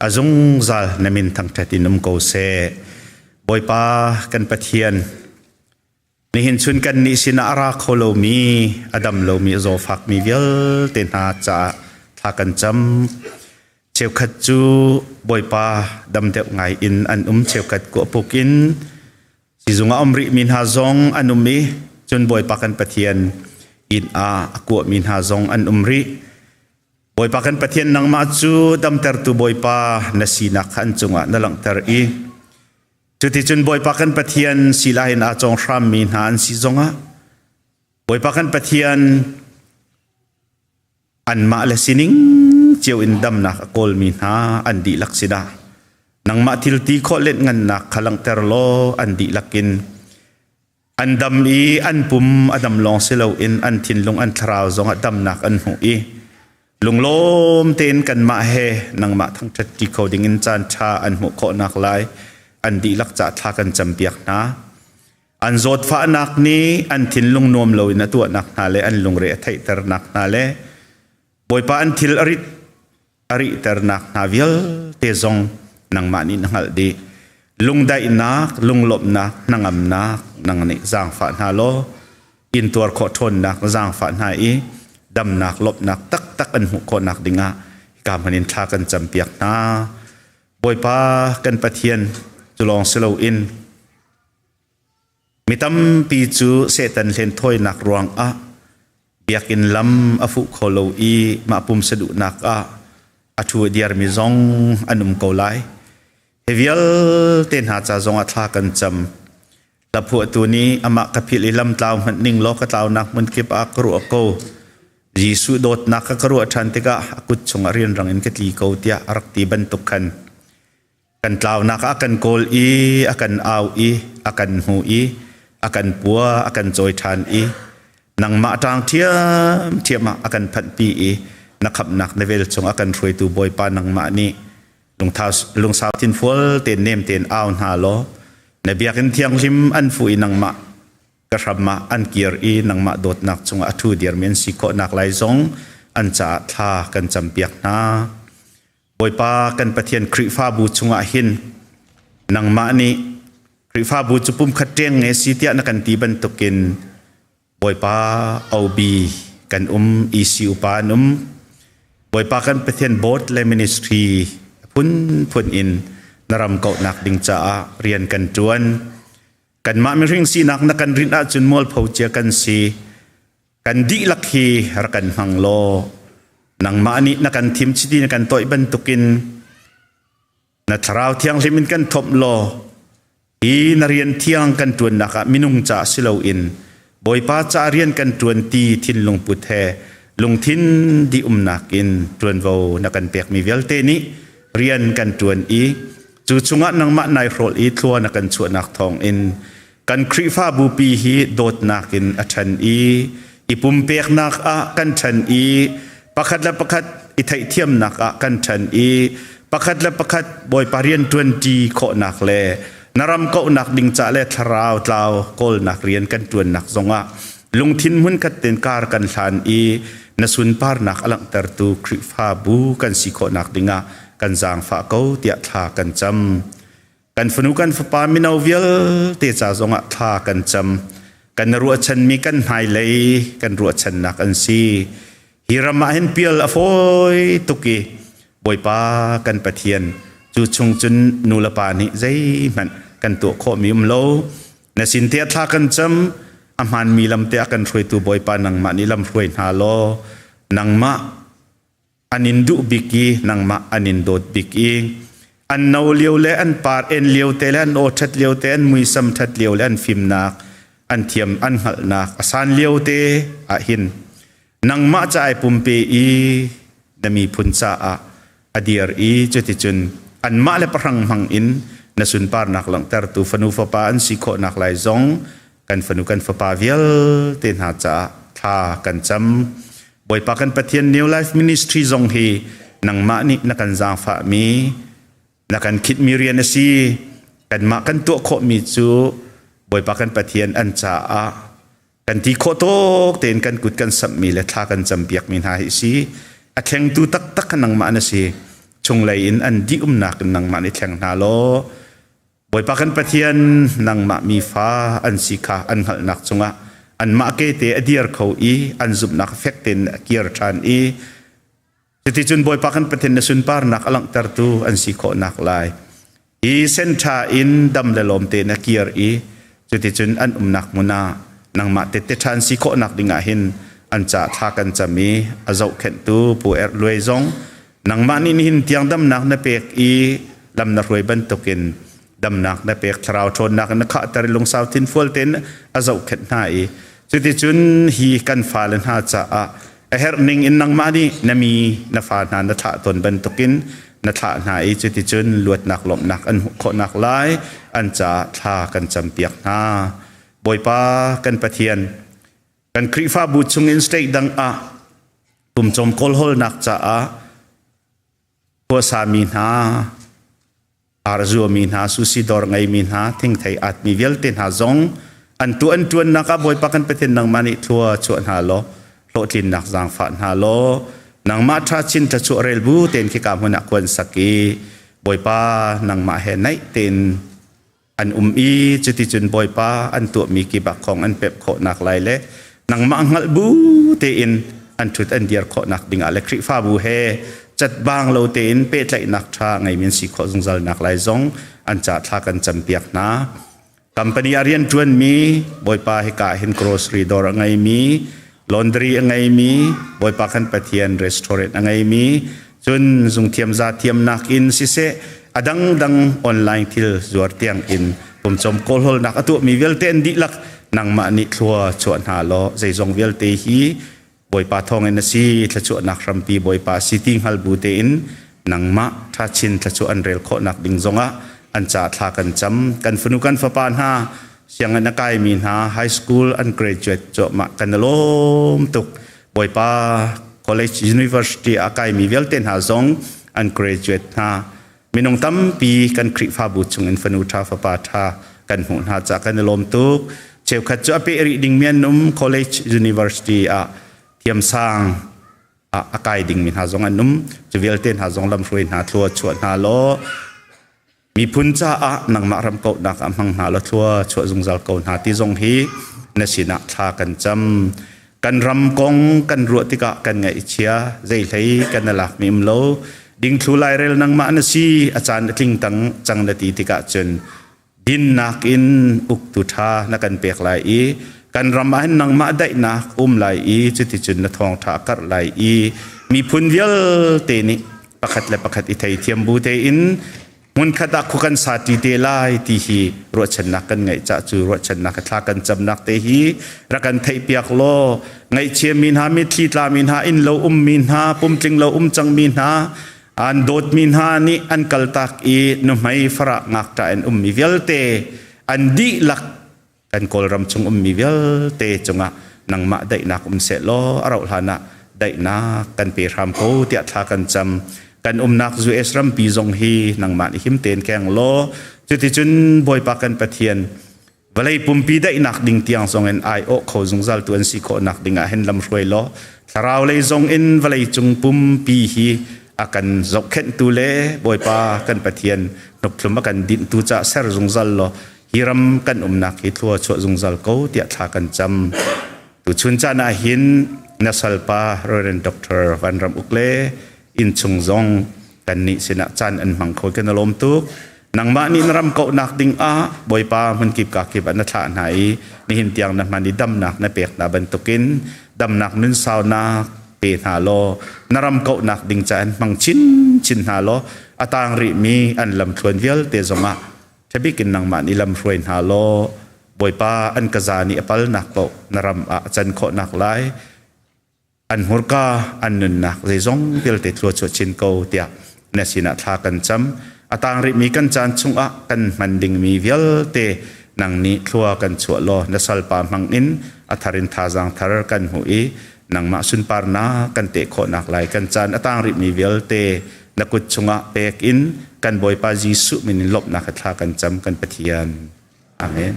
A zungzal na min thangṭhat in um ko seh. Bawipa kan Pathian, nihin chun kan nih sinah a ra kho lomi, a dam lomi, a zawfakmi vialte hna caah thla kan cam. Cheukhat cu Bawipa dam deuh ngai in an um, cheukhat kuahpuk in Sizung ah um rihmi hna zong an um i cun Bawipa kan Pathian inn ah a kuahmi hna zong an um rih. Bawipa kan Pathian nangmah cu damtertu Bawipa na sinak kha an cungah na langhter i cuticun Bawipa kan Pathian sila in aa cawng hrammi hna an si zongah Bawipa kan Pathian anmah le sining cio in damnak a kawlmi hna an dihlak sinah nangmah thil ti khawh let ngannak kha langhter law an dihlak in an dam i an pum a dam lawng si loin an thinlung an thlarau zongah damnak an hmuh i lunglawm tein kanmah he nangmah thangṭhat ṭi kho dingin caan ṭha an hmuh khawhnak lai an dihlak ca thla kan campiak hna. An zawtfahnak nih an thinlung nuam loin a tuahnak hna le an lungre a theihternak hna le Bawipa an thil a rit a rihternak hna vialte zong nangmah nih na hngalh dih. Lungdaihnak, lunglawmhnak, hnangamnak nang nih zaangfah hna law intuar khawh ṭhawnnak zaangfah hna i damnak, lawmhnak taktak an hmuh khawhnak dingah hika hman in thla kan campiak hna. Bawipa kan Pathian cu lawng si loin Mi tampi cu Satan hlenthawinak ruangah biakinn lam a fuh kho lo i mah pumsa duhnak ah a ṭhu a diarmi zong an um ko lai. Hi vialte hna ca zongah thla kan cam. Hlaphuahtu nih amah ka philh i lamtlau hmanh ning law ka tlaunak hmun kip ah ka ruah ko. Jesuh dawtnak kha ka ruah ṭhan tikah a kut chungah rianrang in ka tli ko tiah a rak ti bantuk khan Kan tlaunak ah a kan kawl i a kan au i a kan hmu i a kan pua a kan cawi ṭhan i nangmah ṭang ṭhiamṭhiam ah a kan phanhpi i na khamhnak na vel chung a kan hruaitu Bawipa nangmah nih lungsau thinfual tein nem tein au hna law na biakinn thianghlim an fuh i nangmah ka hram ah an kir i nangmah dawtnak chungah a ṭhu dirmi an si khawhnak lai zong an caah thla kan campiak hna. Bawipa kan Pathian Khrihfabu chungah hin nangmah nih Khrihfabu cu pumkhat ṭeng nge si tiah na kan ti bantukin Bawipa OB kan um, EC upa an um. Bawipa kan Pathian board le ministry phunphun in na ram kauhnak ding caah rian kan ṭuan. Kanmah mihring sinak na kan rinh ahcun mualpho cia kan si. Kan dihlak hi rak kan hmang law nangmah nih na kan thim chiti na kan toih bantukin na thlarau thianghlim in kan thomh law hi na rian thiang kan ṭuannak ah minung ca si loin Bawipa ca rian kan ṭuan ti thinlung put he lungthin dih umnak in ṭuanvo na kan pekmi vialte nih rian kan ṭuan i cu chungah nangmah nai hrawl i thlua na kan chuahnak thawngin Kan Khrihfabu pi hi dawtnak in a ṭhan i i pumpeknak ah kan ṭhan i pakhat le pakhat i theihthiamnak ah kan ṭhan i pakhat le pakhat Bawipa rian ṭuanṭi khawhnak le na ram kauhnak ding ca le thlarau tlau kawlnak rian kan ṭuannak zongah lungthin hmunkhat tein kar kan hlan i na sunparnak a langhtertu Khrihfabu kan si khawhnak dingah kan zaangfah ko tiah thla kan cam. Kan fanu kan fapa mino vialte ca zongah thla kan cam. Kan ruahchanmi kan hmailei kan ruahchannak an si. Hi ram ah hin pial a fawi tuk i Bawipa kan Pathian cu chung cun nu le pa nih zeihmanh kan tuah khawhmi um lo. Na sin te thla kan cam a hmaanmi lam te a kan hruaitu Bawipa nangmah nih lam hruai hna law nangmah an in duh bik i nangmah an in dawt bik i an no lio le an par en lio te le an aw ṭhat lio te an muisam ṭhat lio le an fimnak an thiam an hngalhnak a san lio te ah hin nangmah ca ai pumpe i na miphun caah a dir i cuticun anmah le pahrang hmang in na sunparnak langhtertu fanu fapa an si khawhnak lai zong kan fanu kan fapa vialte hna caah thla kan cam. Bawipa kan Pathian New Life Ministry zong hi nangmah nih na kan zaangfahmi na kan khitmi rian a si. Kanmah kan tuah khawhmi cu Bawipa kan Pathian an caah kan ti khawh tawk tein kan kut kan samhmi le thla kan campiakmi hna hi si. A thlengtu taktak nangmah na si. Chunglei in an dih umnak in nangmah nih thleng hna law Bawipa kan Pathian nangmah mi fa an si kha an hngalhnak cungah anmah ke te a dir kho i an zumhnak fek tein a kir ṭhan i cuticun Bawipa kan Pathian na sunparnak a langhtertu an si khawhnak lai hi senṭha in dam le lawm tein a kir i cuticun an umnak hmun ah nangmah tette ṭhan si khawhnak dingah hin an ca thla kan cam i a zohkhenhtu Pu Erh Luai zong nangmah nih nihin tiang damnak na pek i lam na hruai bantukin damnak na pek thlarau ṭhawnnak na khahter i lungsau thinfual tein a zohkhenh hna i cuticun hi kan fale hna caah a herh ning in nangmah nih na mi na fa hna na thlah tawn bantukin na thlah hna i cuticun luatnak lawmhnak an hmuh khawhnak lai an caah thla kan campiak hna. Bawipa kan Pathian, kan Khrihfabu chungin state dang ah pumcawm kawlhawlnak caah khuasami hna arzuami hna susi dawr ngeimi hna thingthei atmi vialte hna zong an tu an tuannak ah Bawipa kan Pathian nangmah nih thlua chuah hna law hlawhtlinnak zaangfah hna law nangmah tha chin tha chuah rel bu tein khika hmun ah kuan sak i Bawipa nangmah he naih tein an um i cuticun Bawipa an tuahmi kip ah khong an pep khawhnak lai le nangmah hngalh bu tein an ṭhut an dir khawhnak dingah le Khrihfabu he catbang lo tein pehtlaihnak ṭha ngeimi an si khawh zungzal nak lai zong an ca thla kan campiak hna. Company a rian ṭuanmi Bawipa hika hin grocery dawr a ngeimi laundry a ngeimi Bawipa kan Pathian restaurant a ngeimi cun zungthiam zathiamnak in siseh a dangdang online thil zuar tiang in pumcawm kawlhawlnak a tuahmi vialte an dihlak nangmah nih thlua chuah hna law zeizong vialte hi Bawipa thawngin a si thluachuahnak hrampi Bawipa si ti hngal bu tein nangmah ṭhachin thluachuah an rel khawhnak ding zongah an ca thla kan cam kan fanu kan fapa hna sianginn a kaimi hna high school an graduate cuahmah kan i lawm tuk Bawipa college university a kaimi vialte hna zong an graduate hna minung tampi kan Khrihfabu chungin fanu ṭha fapa ṭha kan hmuh hna ca kan i lawm tuk cheukhat cu a peh rih dingmi an um college university ah thiamsang ah a kai dingmi hna zong an um cu vialte hna zong lamhruai hna thlua chuah hna law miphun caah nangmah ram kauhnak ah hmang hna law thlua chuah zungzal ko hna ti zong hi na sinah thla kan cam kan ram kong kan ruah tikah kan ngaihchia zei hlei kan na lak mi um lo dingthlu lairel nangmah na si a caan a tling tang cang na ti tikah cun dinnak in uktu ṭha na kan pek lai i kan ram ah hin nangmah daihnak um lai i cuticun na thawngṭha a karh lai i miphun vialte nih pakhat le pakhat i theithiam bu tein hmunkhat ah khua kan sa ṭi te lai ti hi ruahchannak kan ngeih cah cu ruahchannak thla kan camnak te hi rak kan theihpiak law ngaihchia mi hna mitthli tla mi hna inn lo um mi hna pumtling lo um cang mi hna an dawtmi hna nih an kaltak i nuhmei farah ngakṭah in ummi vialte an dihlak kan Kawlram chung ummi vialte cungah nangmah daihnak um seh law a rauh hlan ah daihnak kan pe hram ko tiah thla kan cam kan umnak US rampi zong hi nangmah nih him tein keng law cuticun Bawipa kan Pathian vawlei pumpi daihnak ding tiang zong in ai awh kho zungzal tu an si khawhnak ding ah hin lam hruai law thlarau lei zong in vawlei cung pumpi hi a kan zohkhenhtu le Bawipa kan Pathian hnukthlum a kan dinhtu ca ser zungzal law hi ram kan umnak hi thlua chuah zungzal ko tiah thla kan cam tu chun caan ah hin na salpa Reverend Dr. Van Ram Uk le innchung zong kannih sinah caan an hmang kho kan lawm tuk nangmah nih na ram kauhnak ding ah Bawipa hmunkip ka kip ah na thlah hna i nihin tiang na hman i damnak na pek hna bantukin damnak nun saunak pe hna law na ram kauhnak ding ca in hmang chin chin hna law a tang rihmi an lamthluan vialte zongah ṭhabik in nangmah nih lam hruai hna law Bawipa an kaza nih a palnak paoh na ram ah a can khawhnak lai an hmurka an nunnak zeizong vialte thlua chuah chin ko tiah na sinah thla kan cam a tang rihmi kan caan chungah kan hman dingmi vialte nang nih thlua kan chuah law na salpa hmang in a thar in thazaang thar kan hmuh i nangmah sunparnak kan teh khawhnak lai kan caan a tang rihmi vialte na kut chungah pek in kan Bawipa Jesuh min in lawmhnak thla kan cam kan Pathian amen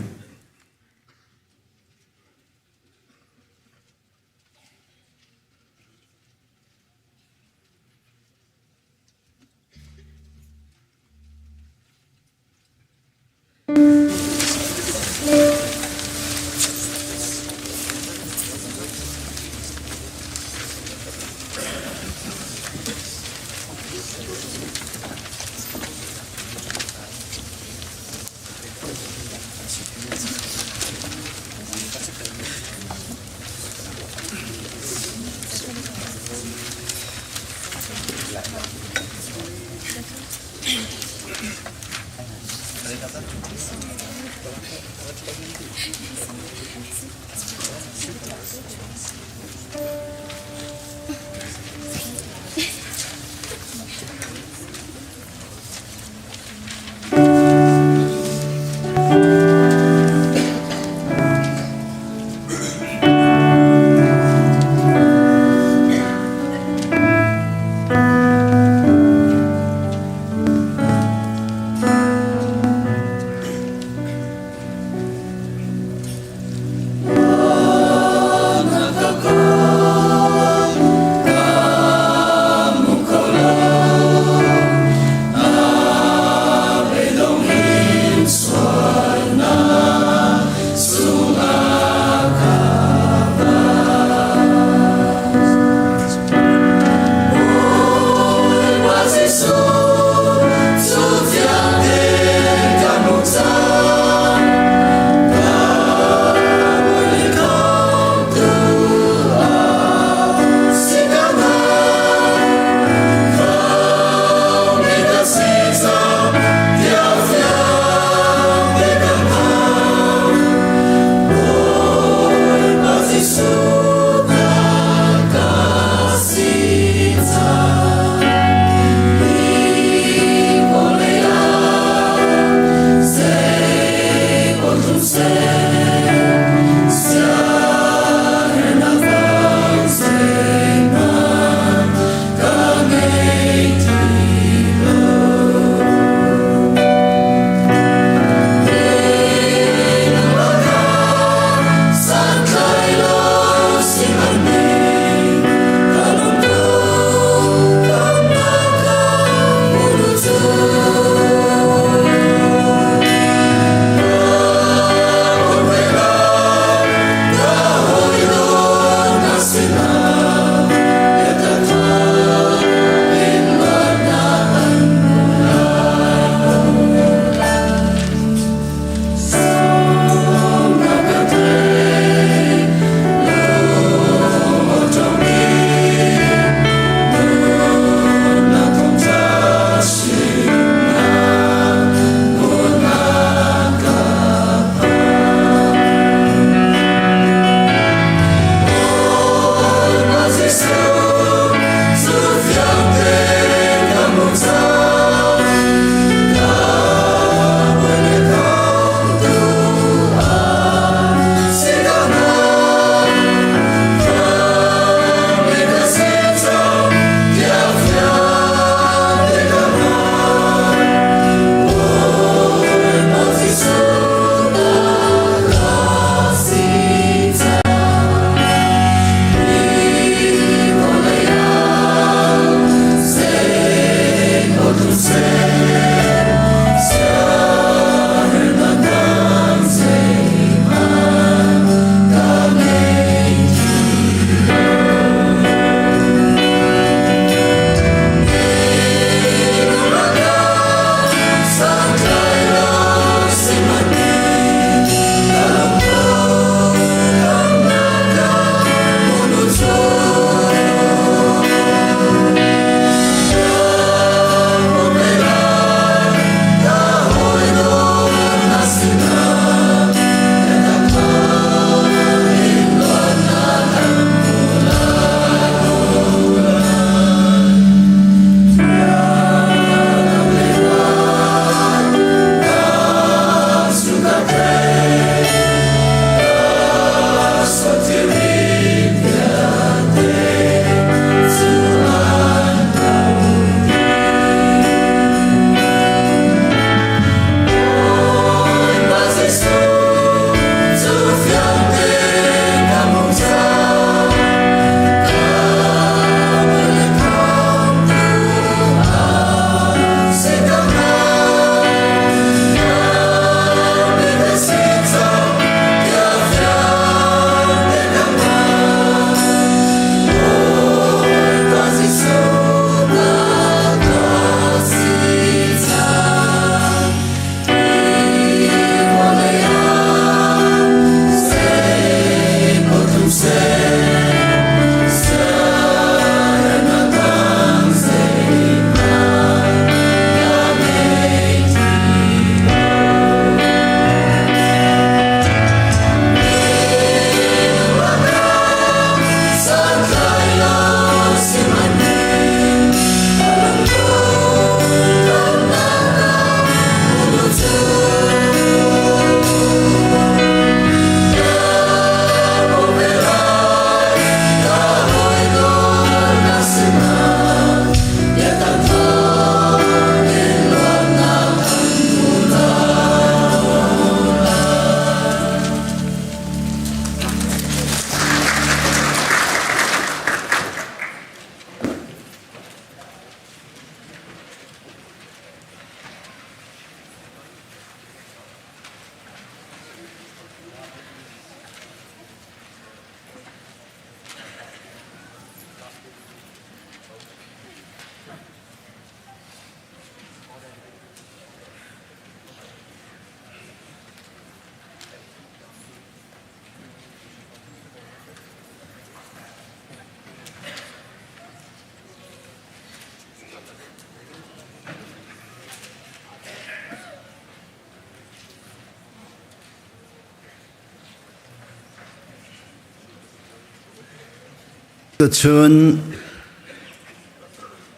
Tuchun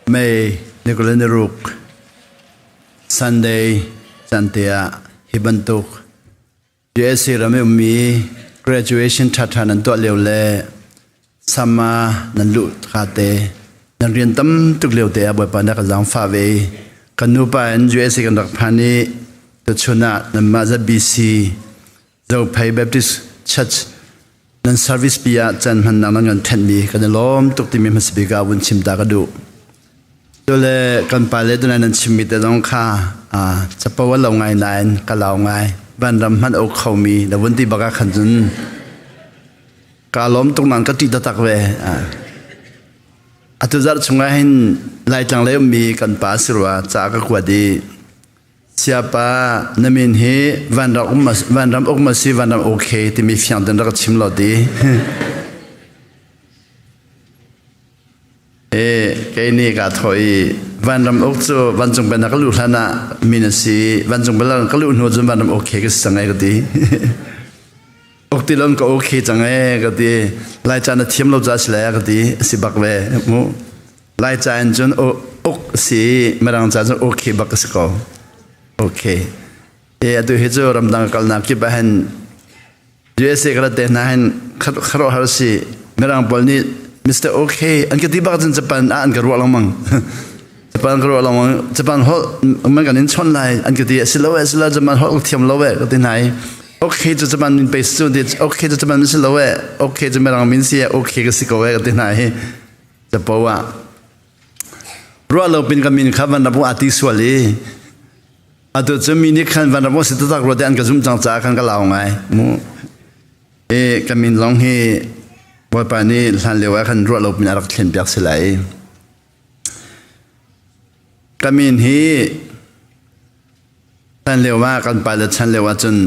May 26 Sunday cante ah hi bantuk USA ram i ummi graduation ṭhaṭha nan tuah lio le sama nan luh kate nan rian tam tuk lio te ah Bawipa na ka zaangfah ve kan nupa in USA kan rak phan i tuchun ah nanmah ZBC Zophei Baptist Church nan service pi ah caan hmannak nan kan thenhmi kan i lawm tuk timi hmasa bik ah vun chim ta ka duh. Tule kan pa le tunai nan chimmi te zong kha capo a lo ngai nain ka lau ngai. Vanram hmanh o khomi na vun ti bak ah khan cun ka lawm tuk nan ka ṭih taktak ve. Atu zarh chungah hin Laitlang lei ummi kan pa si rua ca ka kuat i Siapa na min hi vanram um vanram uk ma si vanram okay timi fiang ten rak chim lo ti. E kei ni ka tho i vanram uk cu vancung pen ka lu hlan ah min a si vancung bel ka lu hnu cun vanram okay ka si cang ai ka ti. Ok ti lon ka okay cang e ka ti. Lai ca na thiam lo ca si lai ka ti si bak ve mu. Lai ca in cun uk si mirang ca cun okay bak a si ko. Okay. E atu hi cu ramdang kalnak kip ah hin USA ka te hna hin kharo har si mirang pawl nih Mr. Okay an ka ti bak cun Japan ah an ka ruah lengmang. Japan ka ruah lengmang Japan holh man kan in chon lai an ka ti a si lo e si lo Japan holh thiam lo e ka ti hna i okay cu Japan min pe cu ti okay cu Japan min si lo e okay cu mirang min si e okay ka si ko e ka ti hna hi capo ah ruah lo pin ka min kha van rabu ati sual i atu cu mi nih khan van rabu si taktak rua te an ka zum cang caah khan ka lau ngai mu e ka min zong hi bawipa nih hlan lio ah khan ruah lo pin a rak thlen piak si lai ka min hi hlan lio ah kan pa le chan lio ah cun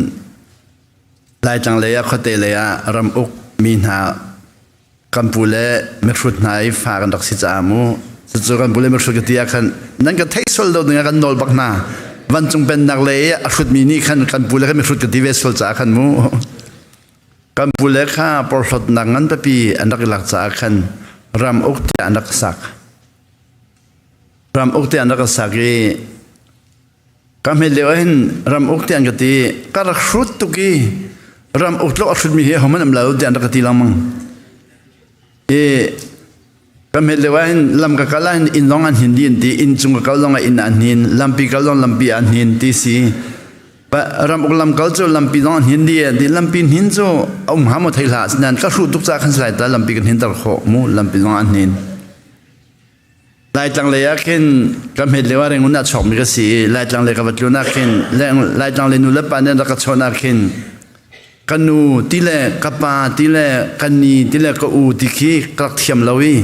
Laitlang lei ah khuate lei ah ram uk mi hna kan pu le mihrut hna i fa kan rak si caah mu cucu kan pu le mihrut ka ti ah khan nan ka theih sual lo ding ah kan nawl bak hna vancung pennak le i a hrutmi nih khan kan pu le kan mihrut ka ti ve sual caah khan mu kan pu le kha porhlawtnak ngan pipi an rak i lak caah khan ram uk tiah an rak sak ram uk tiah an rak sak i Ka hmet lio hin ram uk tiang ka ti ka rak hrut tuk i ram uk tluk a hrutmi hi hohmanh um lo tiang rak ka ti lengmang. I ka hmet lio ahhin lam ka kal ahhin inn zong an hin dih an ti inn cung ka kal zong ah inn an hin lampi kal zong lampi an hin ti si. Ram uk lam kal cu lampi zong an hin dih ti lampi hnin cu a um hnga maw thei hlah asinain ka hruh tuk caah khan si lai ta lampi kan hin ter khawh mu lampi zong an hin. Laitlang lei ah khin ka hmet lio ah Rangoon ah chuakmi ka si i Laitlang lei ka va tlun ah khin Laitlang lei nu le pa nih an rak ka chawnh ah khin ka nu ti le ka pa ti le ka ni ti le ka u ti khi ka rak thiam lo i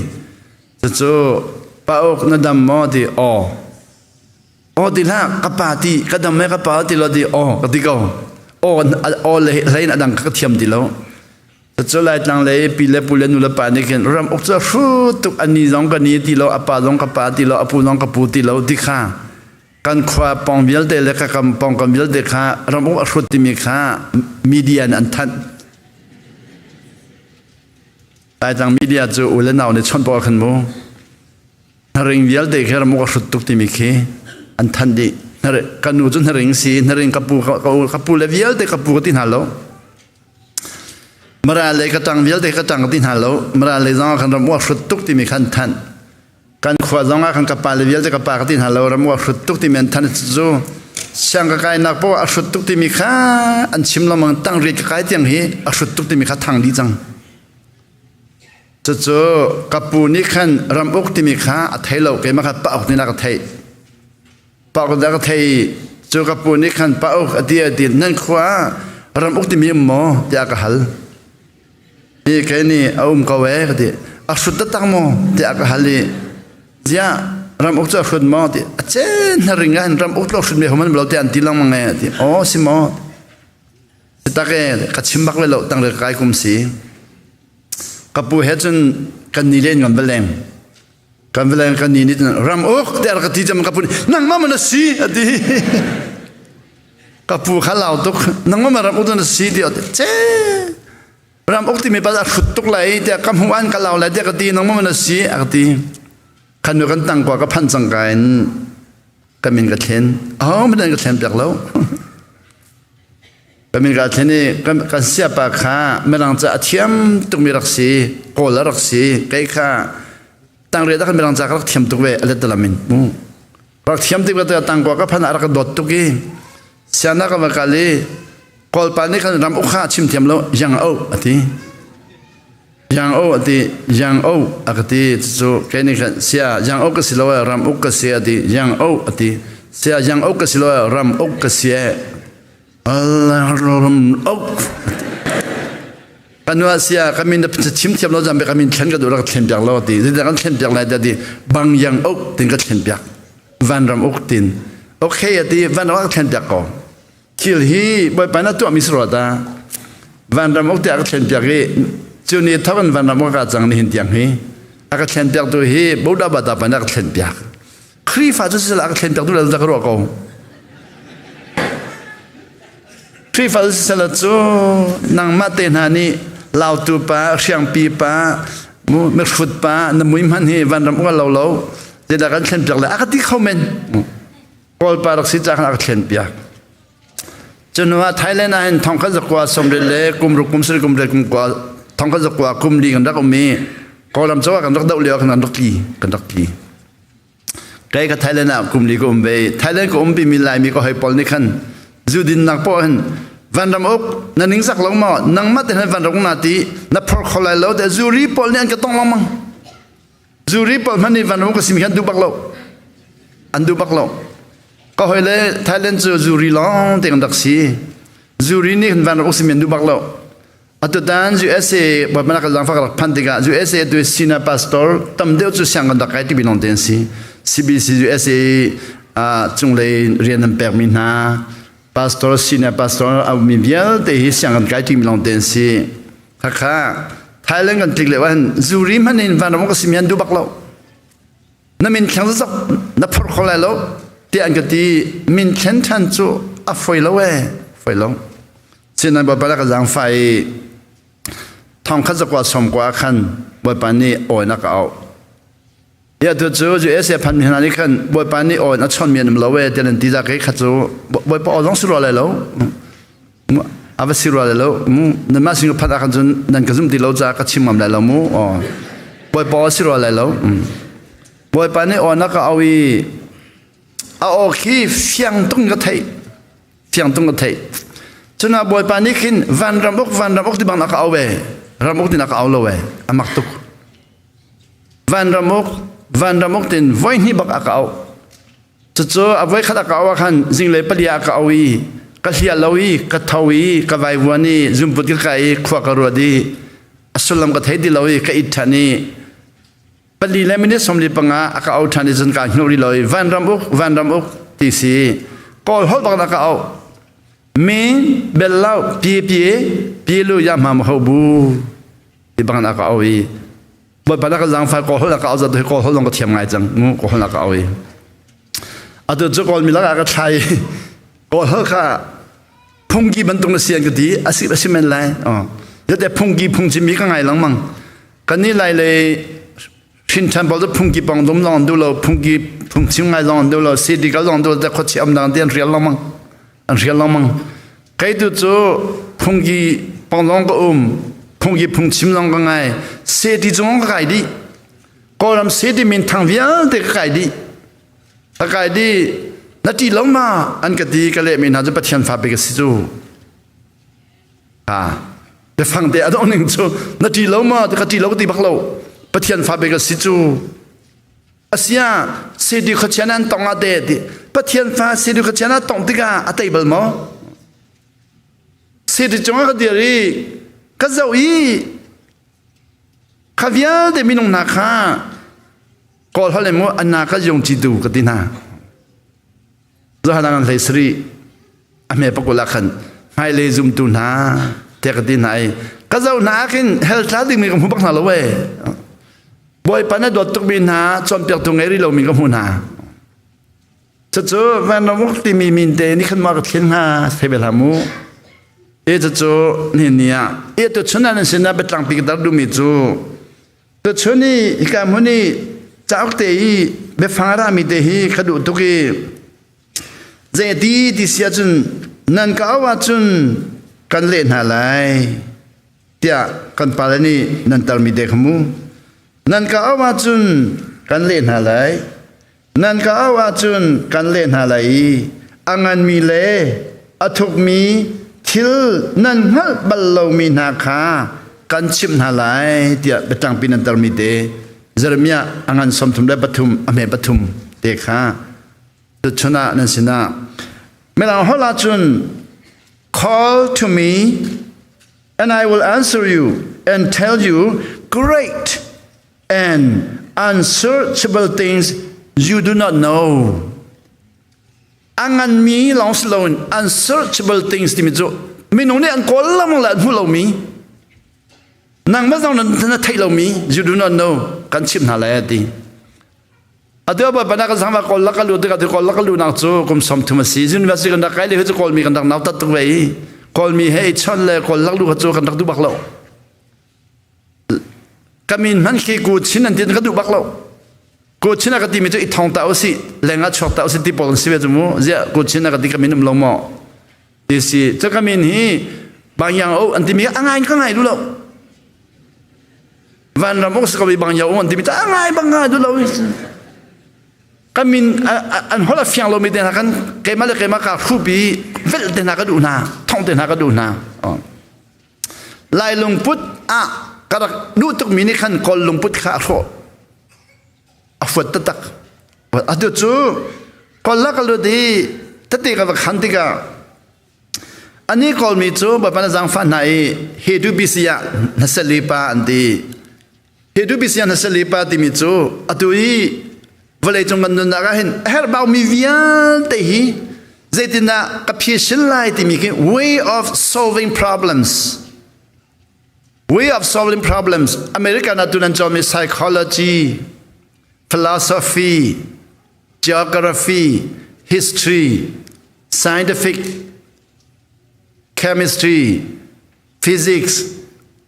cucu pa uk na dam maw ti aw aw ti hlah ka pa ti ka dam e ka pa ti lo ti aw ka ti ko aw aw le hlei in a dang ka thiam ti lo Cu Laitlang lei pi le pu le nu le pa nih khin ram uk cu a hrut tuk a ni zong ka ni ti lo a pa zong ka pa ti lo a pu zong ka pu ti lo ti kha kan khua pawng vialte le ka kam pawngkam vialte kha ram uk a hrut timi kha media nih an thanh. Laitlang media cu u le nau nih chawnh pawl khan mu. Hnaring vialte khi ram uk a hrut tuk timi khi an thanh dih. Ka nu cu hnaring si hnaring ka pu ka pu le vialte ka pu ka ti hna lo. Mara le ka ṭang vialte ka ṭang ti hna lo. Mara le zong ah khan ram uak hrut tuk timi khan thanh. Kan khua zong ah khan ka pa le vialte ka pa ka ti hna lo. Ram uak hrut tuk timi an thanh cu siang ka kainak poah a hrut tuk timi kha an chim lengmang tang riat ka kai tiang hi a hrut tuk timi kha thang dih cang. Cucu ka pu nih khan ram uk timi kha a thei lo keimah kha pa uk nih a ka theih. Pauk dah ka thei cu ka pu nih khan pauk a ti a ti nan khua ah ram uk timi um maw tiah ka hal. Hi kei nih a um ko e ka ti. A hrut taktak maw tiah ka hal i ziah ram uk cu a hrut maw ti a cen hnaring ah hin ram uk lo hrut mi homan lo tiah an ti lengmang e ti aw si maw si tak e ka chim bak ve lo tang re kai kum si ka pu he cun kan ni len ngan baleng Kan velen kan ni nih ram uk te ka ti jam ka pu nangmah man si ati ka pu kha lau tuk nangmah man ram uk na si ti che. Ram uk timi pa a hrut tuk lai tiah ka hmuh an ka lau lai tiah ka ti nangmah man a si a ka ti. Khan nu kan tang kwa ka phan cang ka in ka min ka thlen. Aho hmanh an ka thlen piak lo. Ka min ka thlen i kan siapa kha mirang ca a thiam tukmi rak si, kawl a rak si. Kei kha tangriat ah khan mirang ca ka rak thiam tuk ve a let lamin. Rak thiam tik ve tang kwa ka phan ah rak ka dawt tuk i siana ka va kal i Kawlpa nih khan ram uk kha a chim thiam lo yang o a ti. Yang o a ti, yang o a ka ti. Cucu kei nih khan sia yang o ka si lo ram uk ka si a ti, yang o a ti. Sia yang o ka si lo ram uk ka si e. Ram uk. Kan nu sia ka min chim thiam lo jam be ka min thlen ka duh rak thlen piak lo ti. Zeidah kan thlen piak lai ti bang yang uk tin ka thlen piak. Van ram uk tin. Okay a ti van ram ka thlen piak ko. Thil hi Bawipa na tuahmi si rua ta. Vanram uk tiah a ka thlenpiak i cu ni thawk in vanram uk ka cang nihin tiang hi a ka thlenpiak tu hi Buddha Bata pa nih a ka thlenpiak. Khrihfa cu sisal a ka thlenpiak tu le ka ruah ko. Khrihfa cu sisal cu nangmah te hna nih lautu pa, hriangpi pa, mihrut pa, na mui hmanh hi vanram uk lo lo zeidah kan thlenpiak le a ka ti kho men. Kawlpa rak si ca khan a ka thlenpiak. Cu ah Thailand ah hin thong khat zakua sawmriat le kum ruk kum sarih kum riat kum kua thong khat zakua kum li kan rak um i Kawlram cawk ah kan rak doh lio ah kan rak tli kan rak tli. Kei ka Thailand ah kum li ka um ve. Thailand ka um pimi Laimi ka hoi pawl nih khan zu dinnak poh hin vanram uk na ningzak lo maw nangmah te han vanram na ti na phor kho lai lo te zuri pawl nih an ka tong lengmang. Zuri pawl hmanh nih vanram ka simi an duh bak lo. An duh bak lo. Ka hoi le Thailand cu zuri lawng te kan rak si. Zuri nih vanram simi an duh bak lo. Atutan USA bawipa ka zangfak rak phan tikah USA tu senior pastor tam deuh cu siang kan rak kai ti bilong te an si. CBC USA cunglei rian an pekmi hna pastor senior pastor a ummi vialte hi siang kan kai ti bilong te an si. Khakha Thailand kan tlik lio ahhin zuri hmanh in vanram ka simi an duh bak lo. Na min thleng zok na phor kho lai lo tiah an ka ti. Min thlen ṭhan cu a foi lo ee, foi lo. Sinain Bawipa le ka zaangfah i thong khat zakua sawm kua khan Bawipa nih awi na ka auh. Ya tu cu USA phan mi hna nih khan Bawipa nih awi na chon mi an um lo ee tiah an ti za kei khat cu Bawipa aw zong si rua lai lo. A va si rua lai lo. Nanmah sin ka phanh ah khan cun nan ka zum ti lo caah ka chim ngam lai lo mu. Aw. Bawipa aw si rua lai lo. Bawipa nih aw na ka auh i a aw khi fiang tung ka theih. Fiang tung ka theih. Cun ah Bawipa nih khin vanram uk vanram uk ti bang na ka au ve. Ram uk ti na ka au lo ve. A mak tuk. Vanram uk vanram uk tin voi hnih bak a ka auh. Cucu a voi khat a ka auh ah khan zinglei pali ah ka au i ka hliah lo i ka tho i ka vaivuan i zumput ka kai i khua ka ruat i a sullam ka thei ti lo i ka it ṭhan i pali le minute 45 a ka au ṭhan i cun kaa hnuh rih lo i vanram uk vanram uk ti si kawl holh bak na ka auh min bel lo pie pie pie lu ya ma ho bu ti bang na ka au i Bawipa na ka zaangfah kawl holh na ka au zat hi kawl holh zong ka thiam ngai cang mu kawl holh na ka au i atu cu kawl mi lakah ka thlai kawl holh kha phungki bantuk na si an ka ti asi asi men lai yate phungki phungchi mi ka ngai lengmang kan ni lai le hrin than pawl cu phungki pong dum long du lo phungki phungchim ngai long du lo city ka long du te khochi am dang te an rial lengmang an rial lengmang Kei tu cu phungki panglong ka um, phungki phungchim long ka ngai, seti cung ka kai dih. Kawlram seti min thang vialte ka kai dih. Ka kai dih. Na ṭih lo ma an ka ti ka leh mi hna cu Pathian fa pe ka si cu. Ha. Biafang te a dong ning cu na ṭih lo ma ka ṭih lo ka ti bak lo. Pathian fa pe ka si cu. Asia sedi khuachian an tong ah te ti Pathian fa sedi khuachian a tong tikah a tei bal maw? Sedi cungah ka dir i ka zoh i kha vialte minung hna kha kawl hal mu anna ka yong chi tu ka ti hna. Zohanan hlei sari a hme pakul ah khan hmailei zumtu hna te ka ti hna i ka zoh hna ah khin hell tla dingmi ka hmu bak hna lo we. Bawipa na dawt tukmi hna cawnpiaktu ngei rih lomi ka hmu hna. Cucu vanramuk timi min te nih khan ma ka thlen hnga thei bel hlah mu. E cu ni ni ah e tu chun an sin na biatlang pi dar dumi cu tu chun i hika hmun i cauk te i biafang ra mi te hi ka duh tuk i zei ti ti sia cun nan ka au ahcun kan leh hna lai tiah kan pale nih nan tarmi te kha mu nan ka au ahcun kan leh hna lai Nan ka auh ahcun kan leh hna lai i a nganmi le a thukmi thil nan hngalh bal lomi hna kha kan chimh hna lai tiah biatlangpi nan termi te Jeremiah a ngan 33 a hme pathum te kha tuchun ah nan sinah Mirang holh ahcun call to me and I will answer you and tell you great and unsearchable things you do not know. A nganmi lawng si loin unsearchable things timi cu minung nih an kawl lengmang le an hmu lomi nangmah zong na theih lomi you do not know kan chimh hna lai a ti. Atu ba bana kan sangma kawl lak lu tikah kawl lak lu nak cu kum 30 a si university kan rak kai le cu kawlmi kan rak nau tat tuk ve i kawlmi he i chon le kawl lak lu kha cu kan rak duh bak lo. Ka min hmanh khi ku chin an ti ka duh bak lo. Ku chin a ka timi cu i thong ta usih, leng ah chuak ta usih ti pawl an si ve cu mu. Ziah ku chin a ka ti ka min um lo maw? Ti si. Cu ka min hi bang yang o an timi a ngai ka ngai duh lo. Vanram uk si ko i bang yang o an timi cu a ngai bang ngai duh lo. Ka min an holh a fiang lomi te hna kan keimah le keimah ka hrup i velh te hna ka duh hna, thong te hna ka duh hna. Lai lungput ah ka rak duh tukmi nih khan Kawl lungput kha a hrawh. A fuat taktak. Atu cu Kawl la ka lut i tete ka va khan tikah ani Kawlmi cu Bawipa na zaangfah hna i he du bisi ah na sali pa an ti. He du bisi ah na sali pa timi cu atu i vawleicung kan nunnak ah hin a herhbaumi vialte hi zeitindah ka phisin lai timi khi way of solving problems way of solving problems American ah tunan cawmi psychology philosophy geography history scientific chemistry physics,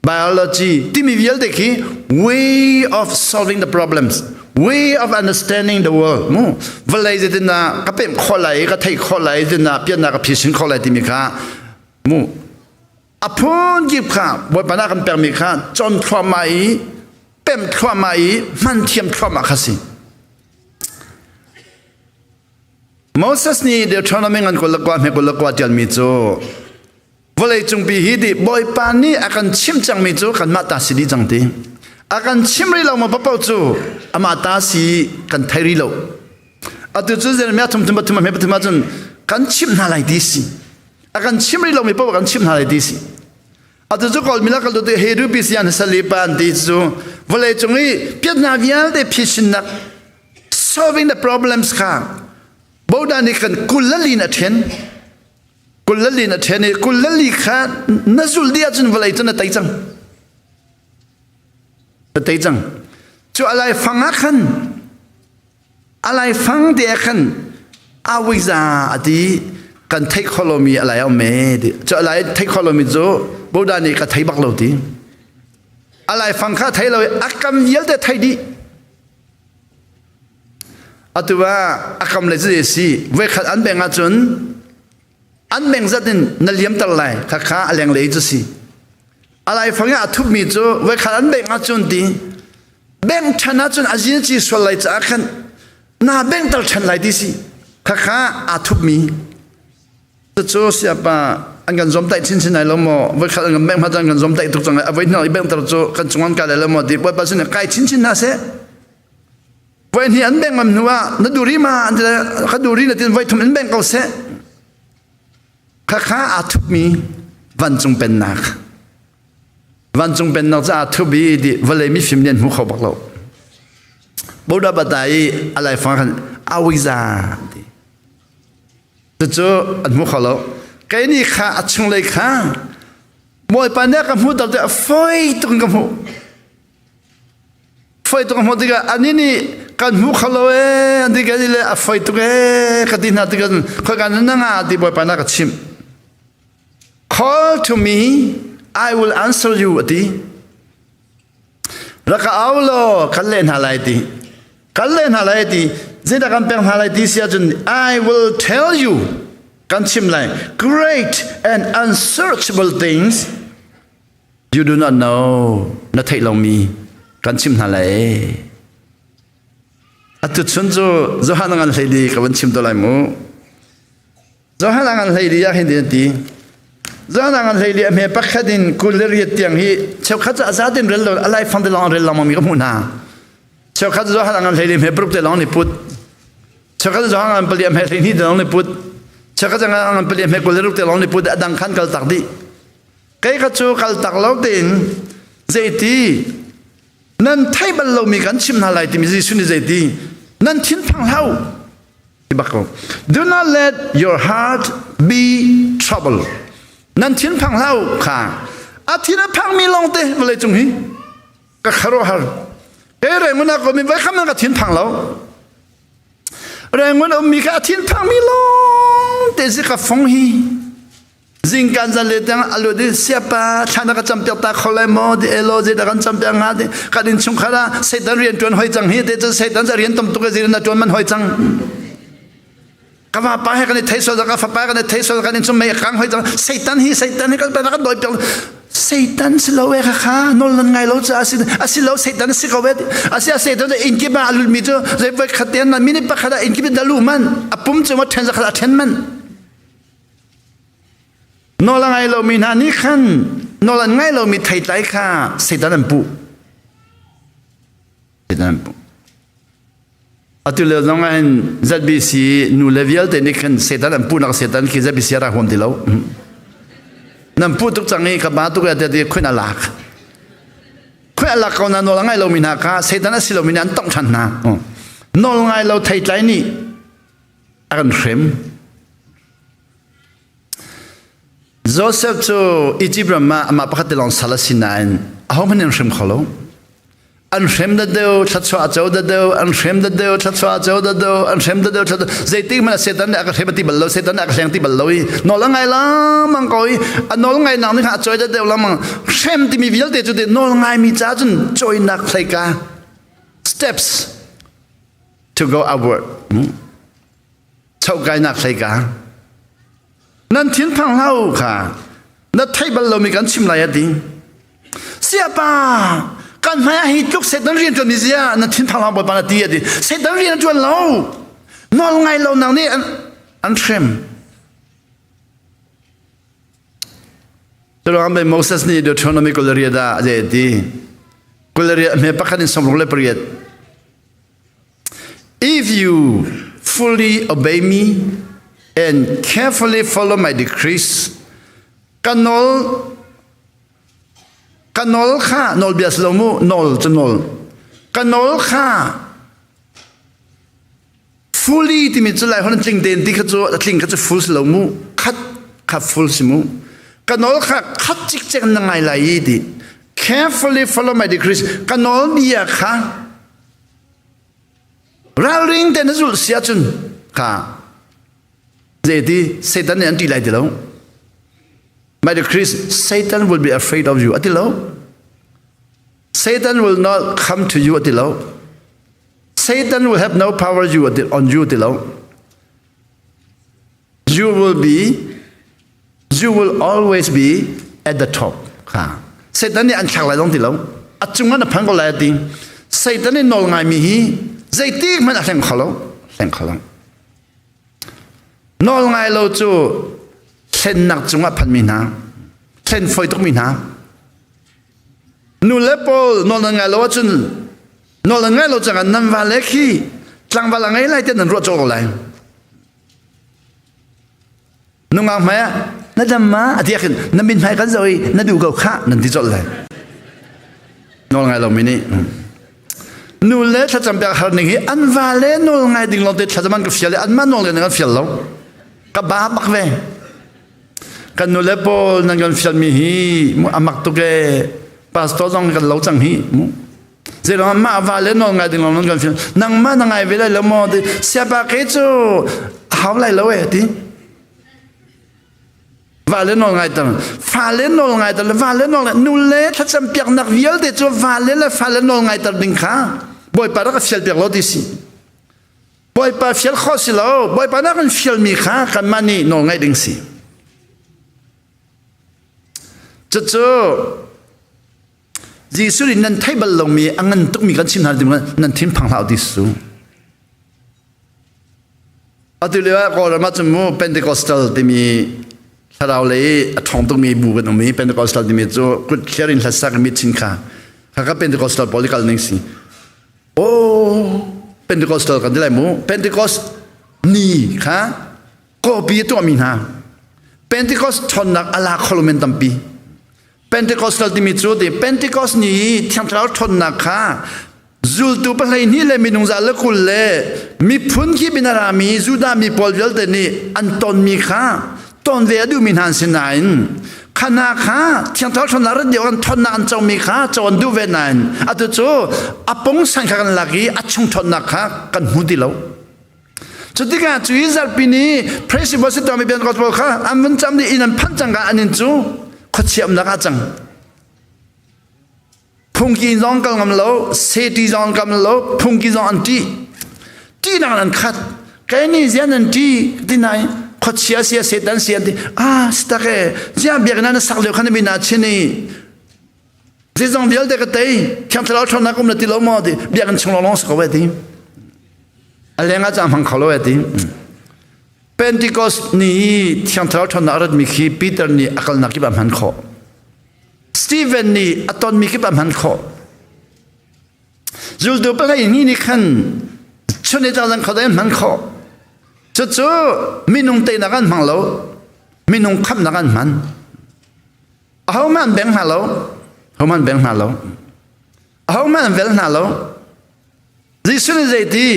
biology timi vialte khi way of solving the problems way of understanding the world mu vawlei zeitindah ka pemh khawh lai ka theih khawh lai zeitindah piannak ka phisin khawh lai timi kha mu a phun kip kha bawipa na kan pekmi kha cawn thluahmah i pemh thluahmah i hman thiam thluahmah kha si Moses nih Deuteronomy ngan 21 hme 21 tialmi cu Vawlei cungpi hi di Bawipa nih a kan chimh cangmi cu kanmah ta si dih cang ti. A kan chim rih lo ma paoh cu amah ta si kan thei rih lo. Atu cu Jeremiah thum thum pathum a hme pathum ahcun kan chimh hna lai ti si. A kan chim rih lomi paoh kan chimh hna lai ti si. Atu cu Kawl milak lu he du pi sian sali pan ti cu vawlei cung i piatna vialte phisinnak solving the problems kha boda nih kan kulalin a then 24 a ṭhen i 24 kha na zulh dih ahcun vawlei cu na tei cang. Na tei cang. Cu a laifang ah khan a laifang te ah khan awiza a ti kan theih kho lomi a lai um e ti cu a lai theih kho lomi cu Buddha nih ka thei bak lo ti a laifang kha thei lo i a kam vialte thei dih Atu ah a kam le cu si voikhat an beng ahcun an beng zat in na liamter lai khakha a lenglei cu si. A laifang i a thupmi cu voikhat an beng ahcun ti beng ṭhan ahcun a zin ci sual lai caah khan na bengter ṭhan lai ti si. Khakha aa thupmi. Cucu siapa an kan zomtaih chinchin lai lo maw? Voikhat an kan bengh hmanh an kan zomtaih tuk cang lai. A voi hnih i benghter cu kan cung an kai lai lo maw ti Bawipa sin kai chinchin hna seh. Voi hnih an bengh ngam hnu ah na duri ma an ti ka duri na tin voi thum in bengh ko seh. Khakha aa thupmi vancung pennak. Vancung pennak cu aa thup i ti vawlei mifim nih an hmu kho bak lo. Buddha bata i a laifang khan awiza ti. Cucu an hmu kho lo. Kei nih kha a chunglei kha Bawipa nih a ka hmuh ter tiah fawi tuk in ka hmuh. Fawi tuk ka hmuh tikah anih nih kan hmu kho lo ee an ti ka le a fawi tuk ee ka ti hna tikah khoika na nga ti Bawipa na ka chimh. Call to me, I will answer you ati. Rak ka au law kan leh hna lai ti. Kan leh hna lai ti. Zeidah kan pek hna lai ti si ahcun I will tell you kan chim lai great and unsearchable things you do not know na theih lomi kan chim hna lai. Atu chun cu Johan ngan hlei li ka van chim to lai mu. Johan ngan hlei li ah hin an ti. Johan ngan hlei li a hme pakhat in kul le riat tiang hi cheukhat cu a zatin rel lo a lai fang te lawng rel lengmang mi ka hmuh hna. Cheukhat Johan ngan hlei li hme paruk te lawng ni put. Cheukhat Johan ngan pali a hme hlei hnih te lawng ni put. Cheukhat ngan pali a hme kul le ruk te lawng ni put a dang khan kal tak dih. Kei kha cu kal tak lo tein zeiti nan thei bal lomi kan chim hna lai timi Jesuh nih zeiti nan thin phang hlah ti bak ko do not let your heart be troubled nan thin phang hlah kha a thin a phangmi lawng te vawlei cung hi ka kharuahhar ke rengun a komi voi kham nan ka thin phang lo rengun ummi kha a thin phangmi lawng te si ka fong hi Zingkan zan le tiang alut i siapa thla na ka campiak ta kho lai maw ti elo zei dah kan campiak hnga ti kan inn chungkhar ah Satan rian ṭuan hoi cang hi te cun Satan ca rian tam tuk i zei na ṭuan man hoi cang ka vapa he kan i thei sual ka fapa kan i thei sual kan inn chung mei a kang hoi cang Satan hi Satan hi kan kan dawi piak Satan si lo e kha kha nawl nan ngai lo ca asi asi lo Satan si ko e asi a Satan inn kip ah a lut mi cu zei voi khat te na minute pakhat ah inn kip in da lu man a pum cung a ṭhen zakhat a ṭhen man Nawl a ngai lomi hna nih khan nawl an ngai lomi theitlai kha Satan an puh. Satan an puh. Atu lio zong ah hin ZBC nu le vialte nih khan Satan an puhnak Satan khi ZBC a rak huam ti lo. Nan puh tuk cang i ka ba tuk ya ti khuen a lak. Khuen a lak ko na nawl a ngai lomi hna kha Satan a si lomi nih an tongh ṭhan hna. Nawl ngai lo theitlai nih a kan hrem. Joseph cu Egypt ram ah amah pakhat te lawng sal a si nain ahohmanh an hrem kho lo. An hrem da deuh, thluachuah a co da deuh, an hrem da deuh, thluachuah a co da deuh, an hrem da deuh, thluachuah zeitik hmanh ah Satan nih a ka hrem a ti bal lo, Satan nih a ka hleng ti bal lo i nawl a ngai lengmang ko i a nawl ngai nak nih khan a cawi da deuh lengmang. Hrem timi vialte cu nawl ngaimi ca cun cawinak hleika steps to go upward. Chokainak hleika nan thin phang hlah u kha na theih bal lomi kan chim lai a ti siapa kan hmai ah hi tluk Satan rian ṭuan mi zia na thin phang hlah bawipa na ti a ti Satan rian a ṭuan lo nawl ngai lo nang nih an hrem Curuang ah Moses nih Deuteronomy 28 ah a ti 28 hme pakhat in 68 If you fully obey me and carefully follow my decrees, ka nawl ka nawl kha nawlbia si lo mu nawl cu nawl ka nawl kha fully timi cu lai hon tling den ti kha cu a tling kha cu full si lo mu khat kha full si mu ka nawl kha khat cikcek na ngai lai i ti carefully follow my decrees ka nawl bia kha Ralring te na zulh si ahcun kha zeiti Satan nih an ṭih lai ti lo. My dear Christ, Satan will be afraid of you ati lo. Satan will not come to you ati lo. Satan will have no power you on you ati lo. You will be you will always be at the top kha Satan nih an thlak lai dong ti lo a cung ah na phan ko lai ti Satan nih nawl ngaimi hi zeitik hmanh a hleng kho lo hleng kho lo nawl ngai lo cu thlennak cungah phanmi hna thlen foi tukmi hna nu le pawl nawl nan ngai lo ahcun nawl nan ngai lo cangah nan va le khi tlangval a ngei lai te nan ruah cawk ko lai Nungak hmai ah na dam ma a ti khin na min hmai kan zo i na duh ko kha nan ti colh lai. Nawl ngai lo mi nih nu le thlacam piak har ning hi an va le nawl ngai ding lo te thlacam an ka fial i an mah nawl ngai kan fial lo ka ba bak ve kan nu le pawl nan kan fial mi hi mu amak tuk e pastor zong kan lo cang hi mu Zeiruang mah va le nawl ngai ding lawng nan kan fial. Nangmah na ngai ve lai lo maw ti siapa ke cu a hau lai lo e ti. Vale nawl ngaiter, fale nawl ngaiter le vale nawl nu le thlacam piaknak vialte cu vale le fale nawl ngaiter ding kha Bawipa rak fial piak lo ti si. Bawipa fial khawh si lo, Bawipa nak in fialmi kha kanmah nih nawl ngaih ding si. Cucu Jesuh nih nan theih bal lomi a ngan tukmi kan chim hna ti nan thin phang hlah ti su. Atu lio ah Kawlram ah cun mu Pentecostal timi thlarau lei a ṭhawng tukmi bu kan um i Pentecostal timi cu kut thliar in hlasak mi chin kha kha Pentecostal political ning si. Oh Pentecostal kan ti lai mu Pentecost ni kha kawpi a tuahmi hna Pentecost ṭhawnnak a la kho men tampi Pentecostal timi cu ti Pentecost ni i Thiang Thlarau ṭhawnnak kha zultu 12 le minung 120 le miphun khi bin a rami Judah mi pawl vialte nih an tonmi kha ton ve a duhmi hna an si nain kha hna kha Thiang Thlarau ṭhawnnak rat lio an ṭhawnnak an comi kha co an duh ve nain atu cu a pungsan kha kan lak i a chung ṭhawnnak kha kan hmu ti lo. Cutikah cu hi zarhpi ni Praise Worship tuahmi Pentecost pawl kha an vun cam dih inn an phanh cang ka an inn cu khuachia umnak ah cang. Phungki zong kal ngam lo, seti zong kal ngam lo, phungki zong an ṭih. Ṭihnak an khat. Kai ni zian an ṭih ti nai khuachia sia setan sia an ti. Ah, sitak e, ziang biakinn na sak lio khan mi na chin i zeizong vialte ka tei thiang thlarau ṭhawnnak um na ti lo maw ti biakinn chung lawnglawng si ko ve ti a leng ah cang hmang kho lo e ti Pentecost ni i thiang thlarau ṭhawnnak a ratmi khi Peter nih a kalnak kip ah hman khawh Stephen nih a tonmi kip ah hman khawh zultu palei ni nih khan chun i tlangzang kho in hman khawh cucu minung teinak an hmang lo minung khamnak an hman ahohmanh an beng hna lo ahohmanh an beng hna lo ahohmanh an vel hna lo Jesuh nih zeiti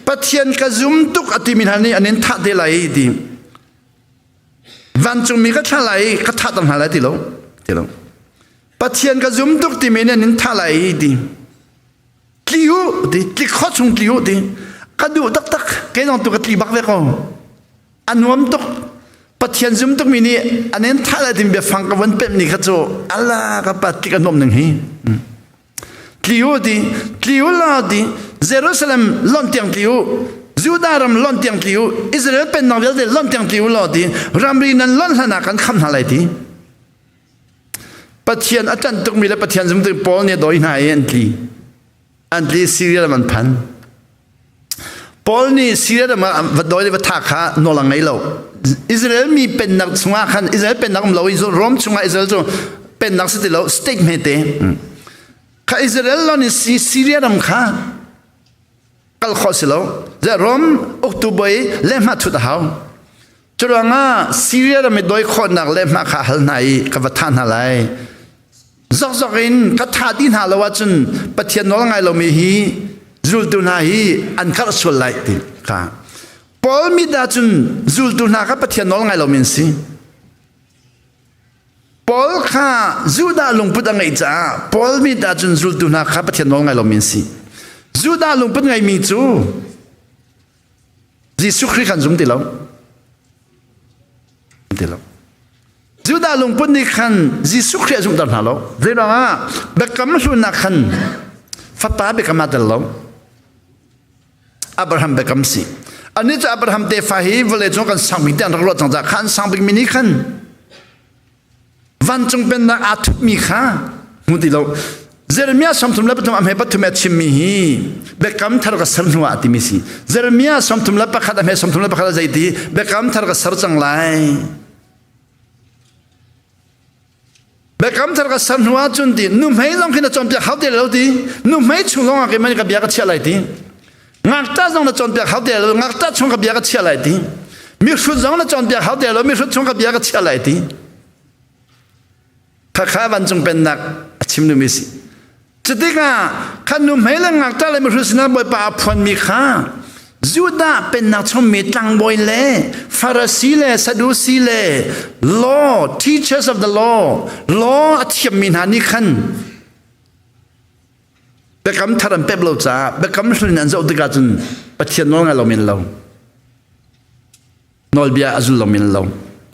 Pathian ka zum tuk a timi hna nih an in thah te lai ti vancungmi ka thlah lai ka thah tam hna lai ti lo ti lo Pathian ka zum tuk timi nih an in thah lai ti tli u ti tli kho chung tli u ti ka duh taktak kei zong tu ka tli bak ve ko a nuam tuk Pathian zum tuk mi nih an in thah lai timi biafang ka von pemh ni kha cu Allah ka pa tlik a nuam ning hi tli u ti tli u la ti Jerusalem lon tiang tli u Judah ram lon tiang tli u Israel pennak vialte lon tiang tli u law ti ramri nan lon hlan ah kan kham hna lai ti Pathian a ṭanh tukmi le Pathian zum tuk Paul nih a dawi hna i an tli an tli Syria ram an phan Paul nih Syria ram ah va dawi le va thah kha nawl a ngei lo Israel mi pennak chungah khan Israel pennak um lo i Rom chungah Israel cu pennak si ti lo state hmete kha Israel lon in Syria ram kha kal khawh si lo Rom uktu bawi le hma thut a hau Curuangah Syria ram i dawi khawhnak le hma kha hal hna i ka va thah hna lai. Zokzok in ka thah dih hna lo ahcun Pathian nawl ngai lomi hi zultu hna hi an karh sual lai ti kha. Paul mit ahcun zultu hna kha Pathian nawl ngai lomi an si. Paul kha Judah lungput a ngeih caah Paul mit ahcun zultu hna kha Pathian nawl ngai lomi an si. Judah lungput ngeimi cu Jesuh Khrih kan zum ti lo. Ti lo. Judah lungput nih khan Jesuh Khrih a zumhter hna lo. Zeiruangah biakam hlunnak khan fapa biakam aa tel lo. Abraham biakam si. Ani cu Abraham tefa hi vawlei cung kan sang bik te an rak ruah cang caah khan sang bik mi nih khan Vancung pennak aa thupmi kha hmu ti lo. Jeremiah 33 a hme pathum a chimmi hi biakam thar ka ser hnu ah timi si. Jeremiah 31 a hme 31 a zei ti biakam thar ka ser cang lai. Biakam thar ka ser hnu ah cun ti nuhmei zong khi na cawnpiak hau te lo ti nuhmei chung zong ah keimah nih ka bia ka chiah lai ti Ngakṭah zong na cawnpiak hau te lo, ngakṭah chung ka bia ka chiah lai ti. Mihrut zong na cawnpiak hau te lo, mihrut chung ka bia ka chiah lai ti. Khakha vancung pennak a chim duhmi si. Cutikah khan nu hmei le ngakṭah le mihrut sinah Bawipa a phuanmi kha Judah pennak chungmi tlangbawi le Farasi le Sadusi le law teachers of the law law a thiammi hna nih khan Biakam thar an pep lo caah biakam hlun in an zoh tikah cun Pathian nawl ngai lo men lo. Nawlbia a zul lo men lo.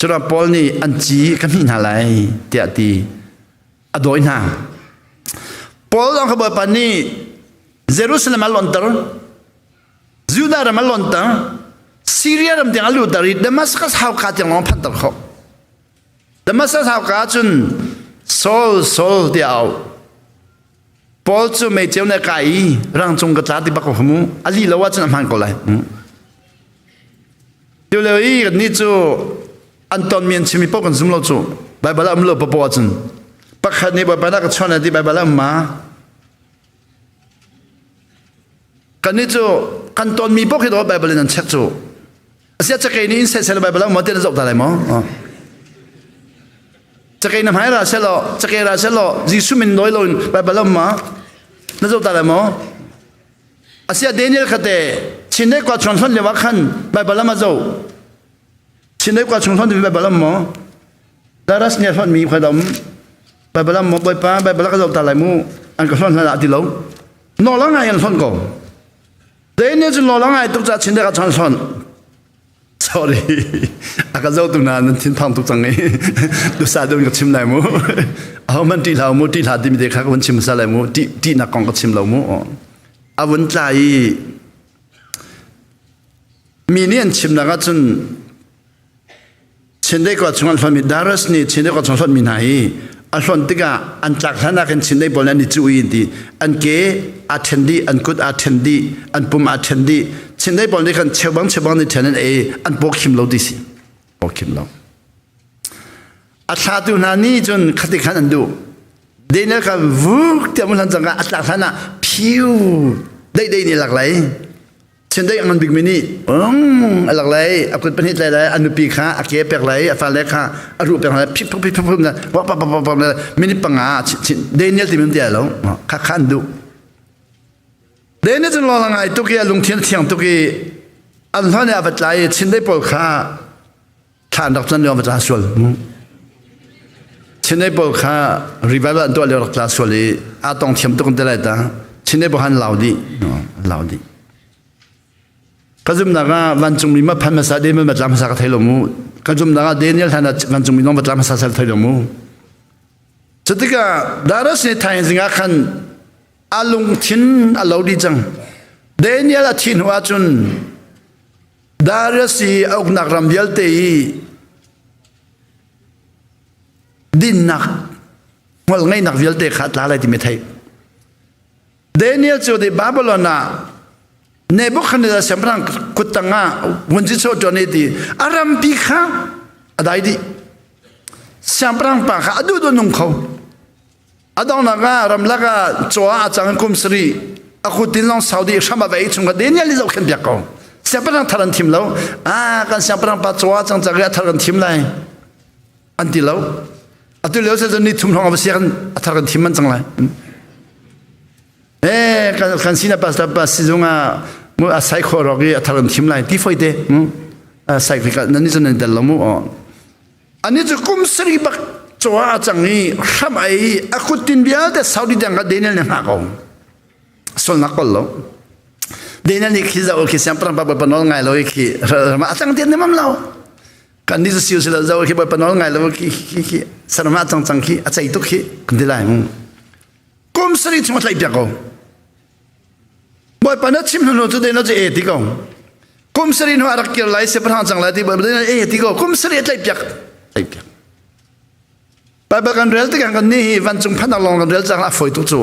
Cura Paul nih an ci ka hmih hna lai tiah ti a dawi hna. Paul zong kha Bawipa nih Jerusalem a lonter, Judah ram a lonter, Syria ram tiang a lutter i Damascus hauka tiang lawng phanter khawh. Damascus hauka cun Saul, Saul tiah a auh. Paul cu meiceu ne kai i rangcung ka tla ti bak ko mu a li lo ahcun a hmaan ko lai. Tu lio i kan nih cu an tonmi an chimmi paoh kan zum lo cu Baibal ah um lo papoh ahcun pakhat nih Bawipa na ka chawnh ti Baibal ah um ma kan nih cu kan tonmi paoh khi daw Baibal in an check cu Asia cakei nih in sel Baibal ah maw ti na zoh ta lai maw? Cakei na hmai ra selaw, cakei ra selaw, Jesuh min nawi loin Baibal ah ma na zoh ta lai maw? Asia Daniel khate Chinlei kwa chuan hlon lio ah khan Baibal ah ma zoh. Chinlei kwa chung hlon mi Baibal ah maw? Daras nih hlon mi khadam Baibal ah maw Bawipa Baibal ah ka zoh ta lai mu an ka hlon hlan ah ti lo. Nawl ngai an hlon ko. Daniel cu nawl a ngai tuk caah chin dek ah chan hlonh. Sorry. A ka zotu na nan thin phang tuk cang i dusa deuh in ka chim lai mu. Aho man ṭih hlah mu, ṭih hlah timi te kha ka vun chim hmasa lai mu. Ṭih ṭihnak kong ka chim lo mu. A vun tla i mi nih an chimnak ahcun Chindeih khua chung an hlonhmi Darius nih Chindeih khua chung hlonhmi hna hi a hlonh tikah an tlak hlan ah khin Chindeih pawl nih an i cuh i ti an ke aa ṭhen dih an kut aa ṭhen dih an pum aa ṭhen dih Chindeih pawl nih khan cheubang cheubang nih ṭhen an ei an paw khim lo ti si paw khim lo a thlatu hna nih cun khati khan an duh Daniel kha vuk tiah mun hlan cang a tlak hlan ah phiu dei dei nih lak lai Chiandeih a ngan bikmi nih a lak lai, a kut pahnih tlai lai, a nupi kha a ke pek lai, a fale kha a ruh pek lai, phip phip phip phip wah pa pa pa pa minute panga Daniel ti min ti lo kha kha an duh. Daniel cu lawng ngai tuk i a lungthin thiang tuk i an hlan i a va tlai i Chindeih pawl kha thla an rak can lio va tla sual. Chindeih pawl kha revival an tuah lio rak tla sual i aa tong thiam tuk an ti lai ta. Chindeih pawl han lau dih. Lau dih. Ka zumnak ah vancungmi ma phan hmasa Daniel ma tla hmasa ka thei lo mu. Ka zumnak ah Daniel hlan ah vancungmi nong va tla hmasa sal thei lo mu. Cutikah Darius nih thaizing ah khan a lungthin a lo dih cang. Daniel a thi hnu ahcun Darius i a uknak ram vialte i dinnak hmual ngeihnak vialte kha tla lai timi theih. Daniel cu di Babylon ah Nebuchadnezzar siangpahrang kuttang ah vunci chaw ṭuan i ti a rampi kha a dai dih. Siangpahrang pa kha a duh duh nung kho. A donghnak ah ramlak ah caw ah a cang kum sarih a kutin lawng Saudi hram a vei chung kha Daniel nih zohkhenh piak ko. Siangpahrang thar an thim lo. Ah kan siangpahrang pa caw ah cang cang i a thar kan thim lai. An ti lo. Atu lio se ni thum hrawng a va sia kan a thar kan thim man cang lai. Eh kan kan sina pastor pa sizung ah mu a sai kho rok i a thar kan thim lai ti foi te. A sai ka nan ni cun nan tel lo mu. Ani cu kum sarih bak caw a cang i hram ai a kuttin vialte Saudi tiang kha Daniel nih hngah ko. Solnak kol lo. Daniel nih khi zau khi siangpahrang pa bawipa nawl ngai lo i khi rama a cang tian nemam lo. Kan ni cu siu sila zau khi bawipa nawl ngai lo khi khi khi sarama a cang cang khi a cei tuk khi kan ti lai. Kum sarih chung a tlaih piak ko. Bawipa na chim hnu cu Daniel cu e ti ko. Kum sarih hnu a rak kir lai siangpahrang cang lai ti Bawipa Daniel e ti ko. Kum sarih a tlaih piak. Tlaih piak. Baibal kan rel tikah kan nih hi vancung phanak lawng kan rel cang a fawi tuk cu.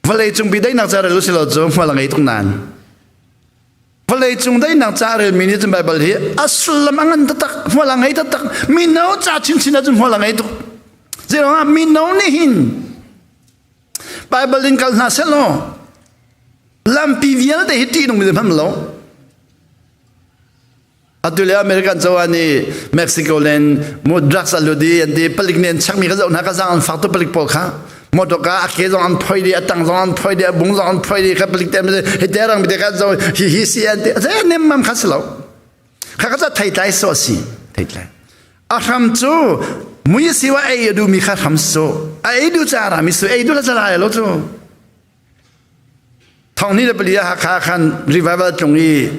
Vawlei cung bi daihnak ca rel u silo cu hmual a ngei tuk nain. Vawlei cung daihnak ca relmi nih cun Baibal hi a sullam a ngan taktak, hmual a ngei taktak. Mino ca chinchin ah cun hmual a ngei tuk. Zeiruangah mino nih hin Baibal in kal hna sehlaw lampi vialte hi ṭih nung hman lo. Atu le American cozah nih Mexico len mu drugs a lut i an ti palik nih an chekmi ka zoh hna ka zang an fak tu palik pawl kha motor ka a ke zong an phoi dih a tang zong an phoi dih a bung zong an phoi dih kha palik te hi te rang te ka zo hi hi si an ti a nem mam kha si lo kha ka theitlai so si theitlai A hram cu mui si wa ei a duhmi kha hram su. A ei duh ca rami su ei duh la cala lo cu. Thong ni le pali ah Hakha khan revival tlung i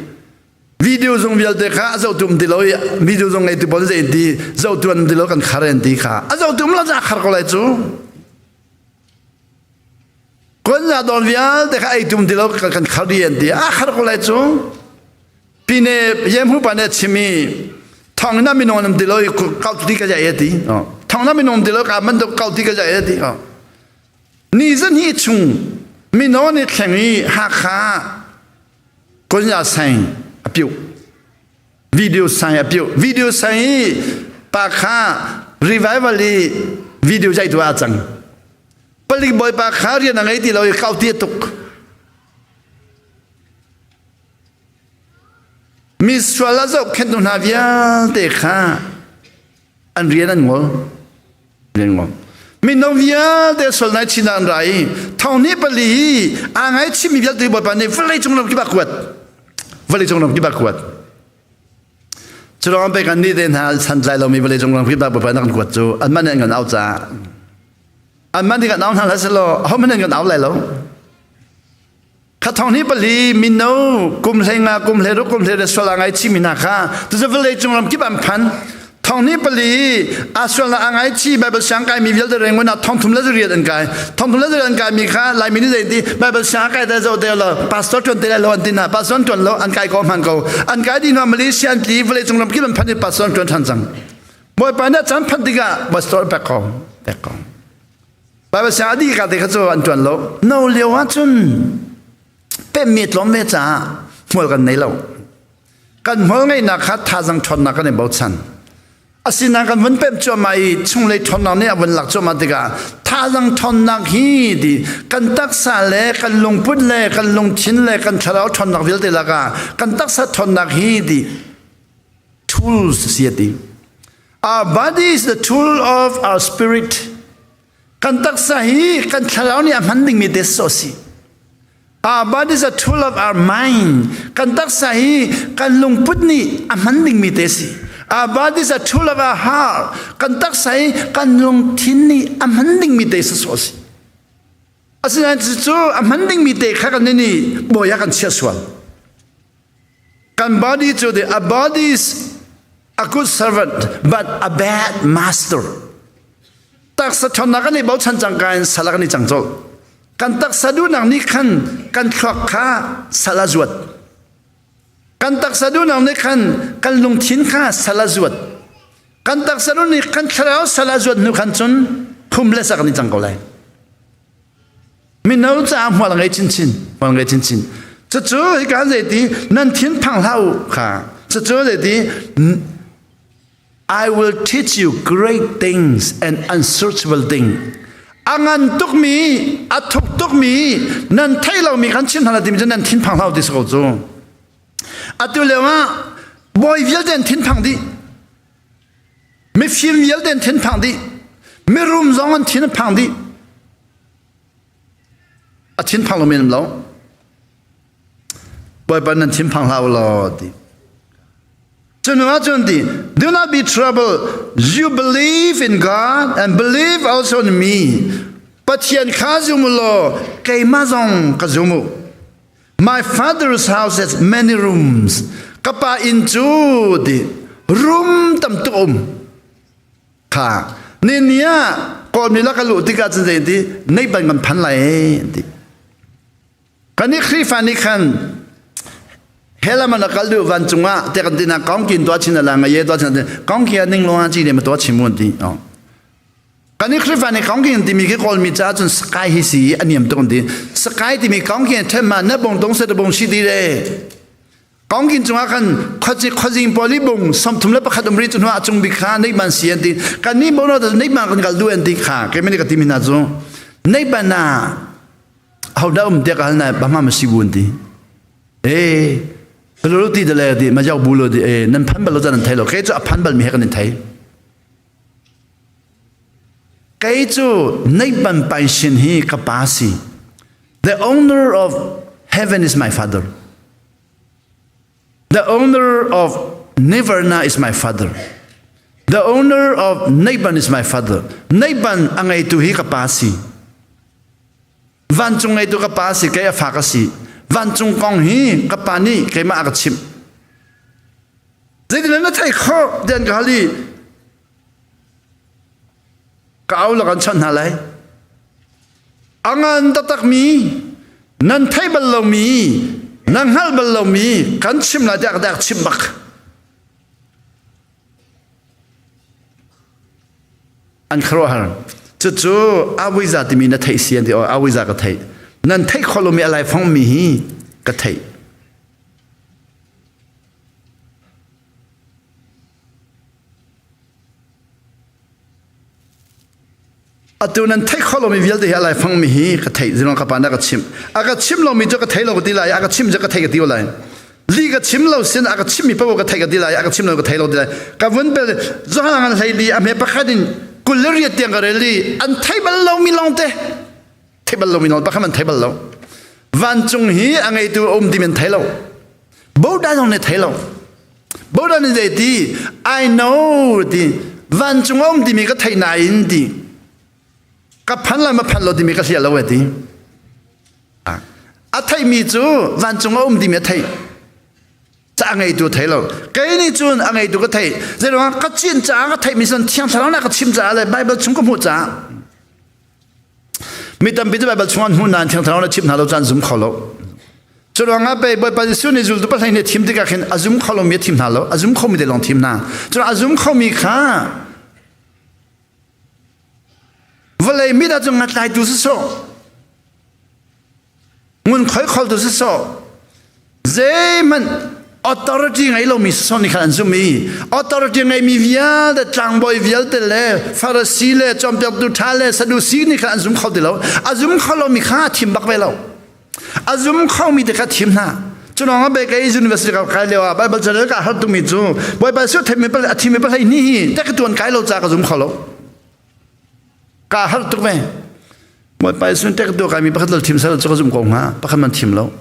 Video zong vialte kha a zohtu um ti lo i video zong ngeitu pawl zei ti zohtu an ti lo kan khar an ti kha a zohtu um lo ca khar ko lai cu. Kon za don vialte kha ei tum ti lo kan khar di an ti a khar ko lai cu. Pine yem hu pa ne chimi thong na minung nam ti lo i kau ti ka jai ti. Thong na minung ti lo ka man to kau ti ka jai ti. Ni zan hi chung mino ni thleng i Hakha Konya sang a piu video sang a piu video sang i pa kha revival i video jai tu a cang palik bawi pa kha rian a ngei ti lo i kau ti tuk mi sual a zoh khen tu hna vialte kha an rian an ngol rian ngol mino vialte sual nai chin an ra i thong ni pali hi aa ngai chimmi vialte bawipa nih vawlei cung lam kip ah kuat vawlei cung lam kip ah kuat cu pe kan nih te hna santlai lomi vawlei cung lam kip ah bawipa nak kan kuat cu an man an kan au caah an man kan au hna hlah selaw ho man kan au lai lo kha thong ni pali mino kum hlei nga kum hlei ruk kum hlei re sual a ngai chimi hna kha tucu vawlei cung ram kip an phan thong ni pali a sual a ngai chi bible siang kai mi vialte rengun ah thong thum le riat an kai thong thum le riat an kai mi kha lai mi ni zei ti bible siang kai da zo te lo pastor tuan te lo an tin na pastor tuan lo an kai ko man ko an kai di no malaysia an tli vawlei cung ram kip an phan i pastor tuan than cang bawipa na chan phan tikah pastor pek ko pek ko Baibal siang a dih ka te kha cu an ṭuan lo. No lio ahcun pemmi tlawm ve caah hmual kan nei lo. Kan hmual ngeihnak kha thazang ṭhawnnak kan i bochan. Asinain kan vun pemh cuahmah i chunglei ṭhawnnak nih a vun lak cuahmah tikah thazang ṭhawnnak hi ti kan taksa le kan lungput le kan lungthin le kan thlarau ṭhawnnak vialte lakah kan taksa ṭhawnnak hi ti tools si a ti. Our body is the tool of our spirit. Kan taksa hi kan thlarau nih a hman dingmi te so si. Our body is a tool of our mind. Kan taksa hi kan lungput nih a hman dingmi te si. Our body is a tool of our heart. Kan taksa hi kan lungthin nih a hman dingmi te so si. Asinain cucu a hman dingmi te kha kan nih bawi ah kan chiah sual. Kan body cu the a body is a good servant but a bad master. Taksa ṭhawnnak kan i bochan cangka in sal ah kan i cang colh. Kan taksa duhnak nih khan kan thluak kha sal a zuat. Kan taksa duhnak nih khan kan lungthin kha sal a zuat. Kan taksa duh nih kan thlarau sal a zuat hnu khan cun khum le sak kan i cang ko lai. Mino caah hmual ngei chinchin, hmual ngei chinchin. Cucu hika zeiti nan thin phang hlah u kha. Cucu zeiti I will teach you great things and unsearchable things. A ngan tukmi, a thuk tukmi, nan theih lomi kan chim hna timi cu nan thin phang hlah u ti si ko cu. Atu lio ah bawi vialte an thin phang dih. Mifim vialte an thin phang dih. Mirum zong an thin phang dih. A thin phang lo men lo. Bawipa nan thin phang hlah u law ti. Cun cun ti, do not be troubled. You believe in God and believe also in me. Pathian kha zum u law keimah zong ka zum u. My father's house has many rooms. Ka pa inn cu ti room tam tuk um. Kha ni ni ah Kawlmi lak a luh tikah cun zei ti nei ban kan phan lai ti. Kan i Khrihfa nih khan helaman a kal duh van cungah te kan tina kong kin tua chin ala nga ye tua chin kong kia ning lo chi ne ma tua chimun ti. Kan i Khrihfa nih kong kin timi khi Kawlmi caah cun sky hi si a niam tuk an ti. Sky timi kong kin them ma na bong dong se da bong si ti le. Kong kin cungah khan khuaci khuazing pawl i bung 31 um ri cu hnuah cung bik kha nei ban si an ti. Kan ni bono da nei ban kan kal du an ti kha. Ke meni ka ti mi hna cu nei ban na ho da um te ka hal na ba ma ma si bu an ti. Eh lo ti de le ti ma jau bu lo ti eh nan phan bal lo nan thai lo ke cu a phan bal mi he kan in thai. Kei cu Neihban Paishin hi ka pa si. The owner of heaven is my father. The owner of Nirvana is my father. The owner of Neihban is my father. Neihban a ngeitu hi ka pa si. Vancung ngeitu ka pa si, kei a fa ka si. Vancung kong hi ka pa nih keimah a ka chimh. Zeitin na thei kho den ka hali ka au la kan chon hna lai. Angan taktak mi nan thei bal lo mi nan hngal bal lo mi kan chim lai tiah ka chim bak. An khuaruahhar. Cucu awiza timi na theih si an ti. Awiza ka theih. Nan theih kho lomi a laifang mi hi ka theih. Atu nan theih kho lomi vialte hi a laifang mi hi ka theih. Zilong ka pa na ka chimh. A ka chim lomi cu ka thei lo ka ti lai. A ka chim cu ka thei ka ti lai. Li ka chim lo sin a ka chim mi paoh ka thei ka ti lai. A ka chim lo ka thei lo ti lai. Ka vun pel zohang an hlei li a hme pakhat in 28 tiang ka rel li an thei bal lomi lawng te. Thei bal lomi lawng pakhat an thei bal lo. Vancung hi a ngeitu a um ti men thei lo. Bodan zong nih thei lo. Bodan nih zei ti I know ti vancung a um timi ka thei nain ti ka phan lai ma phan lo timi ka hliah lo e ti. A theimi cu vancung a um timi a theih. Ca a ngeitu a thei lo. Kei nih cun a ngeitu ka theih. Zeiruangah ka cin caah ka theihmi cun Thiang Thlarau nih a ka chim caah le Baibal chung ka hmuh caah Mi tampi cu Baibal chung an hmuh nain Thiang Thlarau nih chimh hna lo caan zum kho lo. Cu ruangah pei Bawipa Jesuh nih zultu pahlei nih thim tikah khin a zum kho lomi a thim hna lo, a zum khomi te lawng thim hna. Cun a zum khomi kha vawlei mit ah cun ngatlaitu si sawh, ngun khoi kholtu si sawh, zeihmanh authority ngei lomi sawh nih khan an zumh i authority ngeimi vialte tlangbawi vialte le Farasi le cawnpiaktu ṭha le Sadusi nih khan an zum kho ti lo. A zum kho lomi kha a thim bak ve lo. A zum khomi te kha thim hna. Cu lawng ah Baker University ka kai lio ah Bible channel ka har tukmi cu Bawipa Jesuh thimi pal a thimi pal ni hi te ka tuan kai lo ca ka zum kho lo. Ka har tuk ve. Bawipa Jesuh te ka tuan kai mi pakhat lo thim sal cu ka zum ko hnga. Pakhat man thim lo.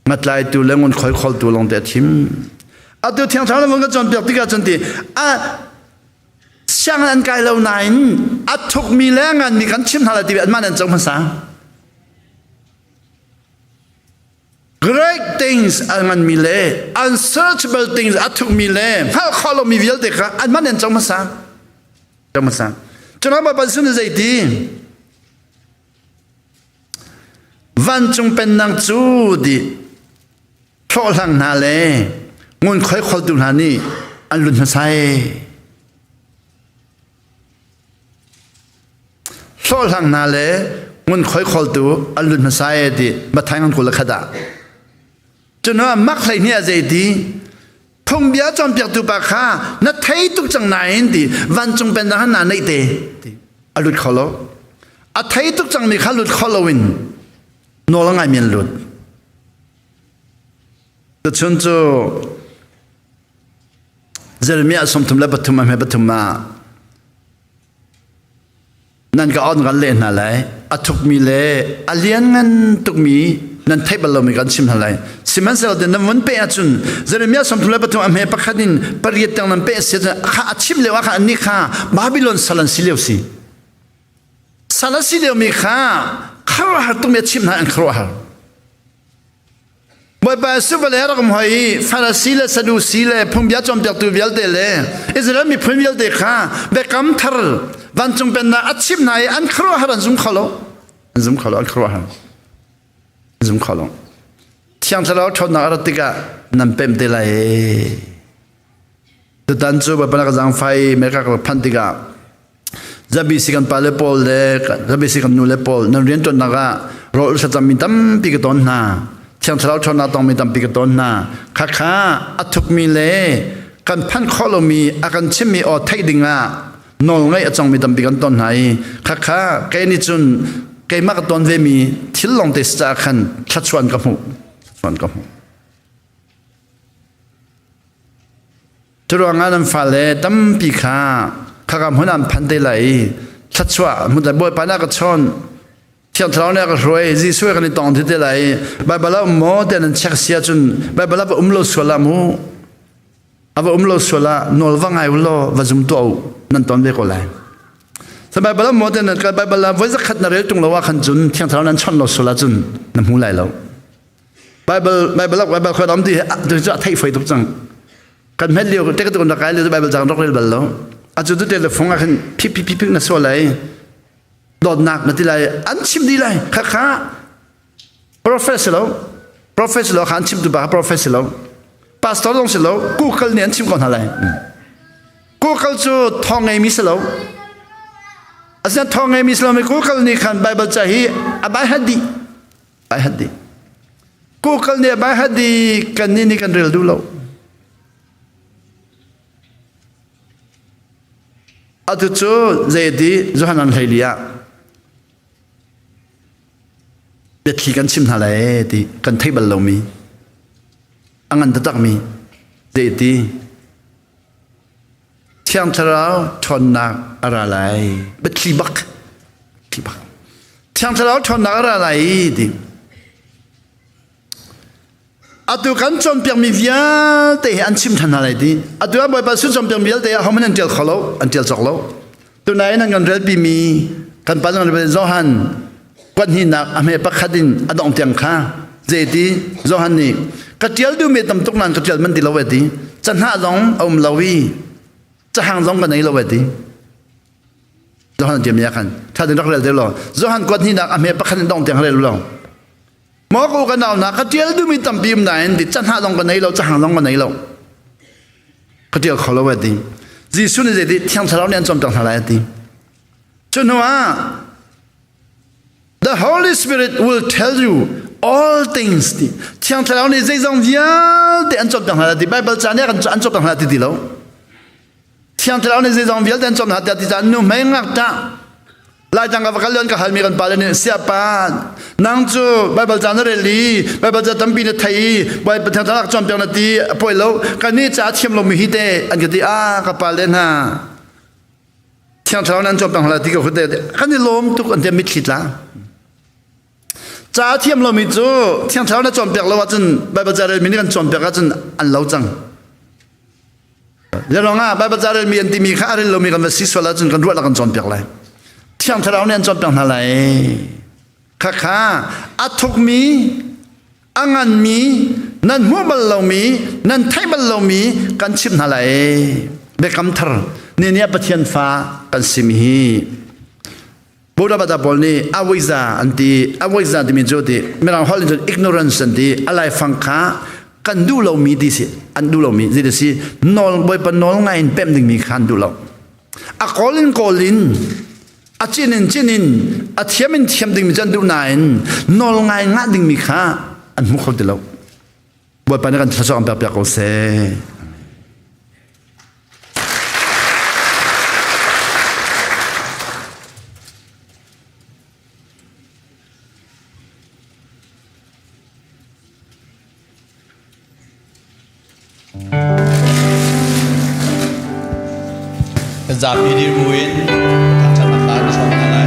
Ngatlaitu le ngun khoi kholtu lawng te a thim. Atu thiang thlarau le ka cawnpiak tikah cun ti a siang an kai lo nain a thukmi le nganmi kan chim hna lai ti anmah nan co hmasa. Great things a nganmi le unsearchable things a thukmi le hngalh khawh lomi vialte kha anmah nan co hmasa. Co hmasa. Cun Baibal sun zei ti? Vancung pennak cu di hlawhhlang hna le ngunkhuai kholtu hna nih an lut hmasa i hlawhhlang hna le ngunkhuai kholtu an lut hmasa i ti Matthai ngan 21 ah. Cun mak 12 ah zei ti phungbia cawnpiaktu pa kha na thei tuk cang nain ti vancung pennak han na neih te ti a lut kho lo a thei tuk cangmi kha lut kho loin nawl a ngai men lut tuchun cu Jeremiah 33 a hme pathum ah Nan ka on kan leh hna lai. A thukmi le a lianngan tukmi nan theih bal lomi kan chim hna lai. Sihmanhsehlaw nan vun peh ahcun Jeremiah 33 a hme pakhat in pariat tiang nan peh si ahcun kha a chim lio ah khan annih kha Babylon sal an si lio si. Sal a si liomi kha khuaruahhar tukmi a chimh hna an khuaruahhar. Bawipa Jesuh vale rak um hoi i Farasi le Sadusi le phungbia cawnpiaktu vialte le Israel miphun vialte kha biakam thar vancung pennak a chimh hna i an khuaruahhar an zum kho lo. An zum kho lo, an khuaruahhar. An zum kho lo. Thiang Thlarau ṭhawnnak a rat tikah nan pemh te lai. Tutan cu Bawipa na ka zaangfai America ka rak phanh tikah ZBC kan pale pawl le ZBC kan nule pawl nan rianṭuannak ah rawl thlacammi tampi ka ton hna. Thiang Thlarau ṭhawnnak tongmi tampi ka ton hna. Khakha a thukmi le kan phanh khawh lomi a kan chimmi aw theih dingah nawl ngaih a congmi tampi kan ton hna i khakha kei nih cun keimah ka ton vemi thil lawngte si caah khan thluachuah ka hmuh. Thluachuah ka hmuh. Curuangah nan fale tampi kha khaka hmun an phan te lai i thluachuah hmun Bawipa nih a ka chawn Thiang Thlarau nih a ka hruai Jesuh kan i tong ti te lai i Baibal ah um maw tiah nan check si ahcun Baibal ah va um lo sual ah mu a va um lo sual ah nawl va ngai u law va zum tuah u nan ton ve ko lai. Sa Baibal ah maw tiah nan kal Baibal ah voi zakhat na rel tung lo ah khan cun Thiang Thlarau nan chawnh lo sual ahcun na hmu lai lo. Bible Bible Bible khoi dam ti tu cu a theih foi tuk cang. Kan hmet lio te ka tu na kai lio Bible cang rok rel bal lo. A cu tu te le fung ah khin phi phi phi phi na so lai. Dawtnak na ti lai an chim di lai. Kha kha prophet si lo. Prophet si lo kha an chim tu ba prophet si lo. Pastor zong si lo. Google nih an chim ko hna lai. Google cu thawng ngei mi si lo. Asinain thawng ngei mi si lo mi Google nih khan Bible ca hi a bai hat dih. Bai hat dih. Google nih a bai hat dih kan nih nih kan rel duh lo. Atu cu zeiti Johan an hlei li ah biathli kan chim hna lai ti kan thei bal lomi a ngan taktakmi zeiti Thiang Thlarau ṭhawnnak a ra lai. Biathli bak. Biathli bak. Thiang Thlarau ṭhawnnak a ra lai ti. Atu kan cawnpiakmi vialte hi an chim ṭhan hna lai ti. Atu ah Bawipa sun cawnpiakmi vialte ah hohmanh an ṭial kho lo, an ṭial cawk lo. Tunai nan kan relpi mi kan pa nan rel Johan kuathnihnak a hme pakhat in a dong tiang kha zeiti Johan nih ka ṭial duhmi tam tuk nain ka ṭial man ti lo ti cahnah zong a um lo i cahang zong ka nei lo ti Johan ṭiam ya khan ṭha tin rak rel te lo Johan kuathnihnak a hme pakhat in dong tiang rel lo maw ko ka nau na ka ṭial duhmi tampi um nain ti cahnah zong ka nei lo cahang zong ka nei lo ka ṭial kho lo ti Jesuh nih zeiti Thiang Thlarau nih an cawnpiak hna lai ti cu hnu ah The Holy Spirit will tell you all things ti Thiang Thlarau nih zeizong vialte an cawnpiak hna lai ti Bible ca nih an cawnpiak hna lai ti ti lo Thiang Thlarau nih zeizong vialte an cawm hna tiah ti caan nu hmei ngakṭah Laitlang ka va kal ka halmi kan pale nih siapa nang cu Bible ca na rel i Bible ca tampi na thei i Bible Thiang Thlarau cawnpiak na ti a poi lo kan nih ca thiam lomi hi te an ka ti a ka pale hna Thiang Thlarau nan cawnpiak hna ti ka hute kan i lawm tuk an ti mitthli tla Ca thiam lomi cu Thiang Thlarau na cawnpiak lo ahcun Bible ca relmi nih kan cawnpiak ahcun an lo cang. Lerong ah Bible ca relmi an timi kha a rel lomi kan va si sual ahcun kan ruah kan cawnpiak lai. Thiang Thlarau nih an cawnpiak hna lai. Khakha a thukmi, a nganmi, nan hmuh bal lomi, nan theih bal lomi kan chimh hna lai. Biakam thar ni nih Pathian fa kan simi hi Buddha bata pawl nih awiza an ti awiza timi cu ti mirang holh in cun ignorance an ti a laifang kha kan duh lomi ti si an duh lomi zei si nawl bawipa nawl ngai in pemh dingmi kha an duh lo a kawl in kawl in a cin in cin in a thiam in thiam dingmi cu an duh nain nawl ngai ngah dingmi kha an hmu kho ti lo bawipa nih kan thluachuah kan pek piak ko seh. Kan zapi dir buin thangṭhatnak hla kan hrawm hna lai.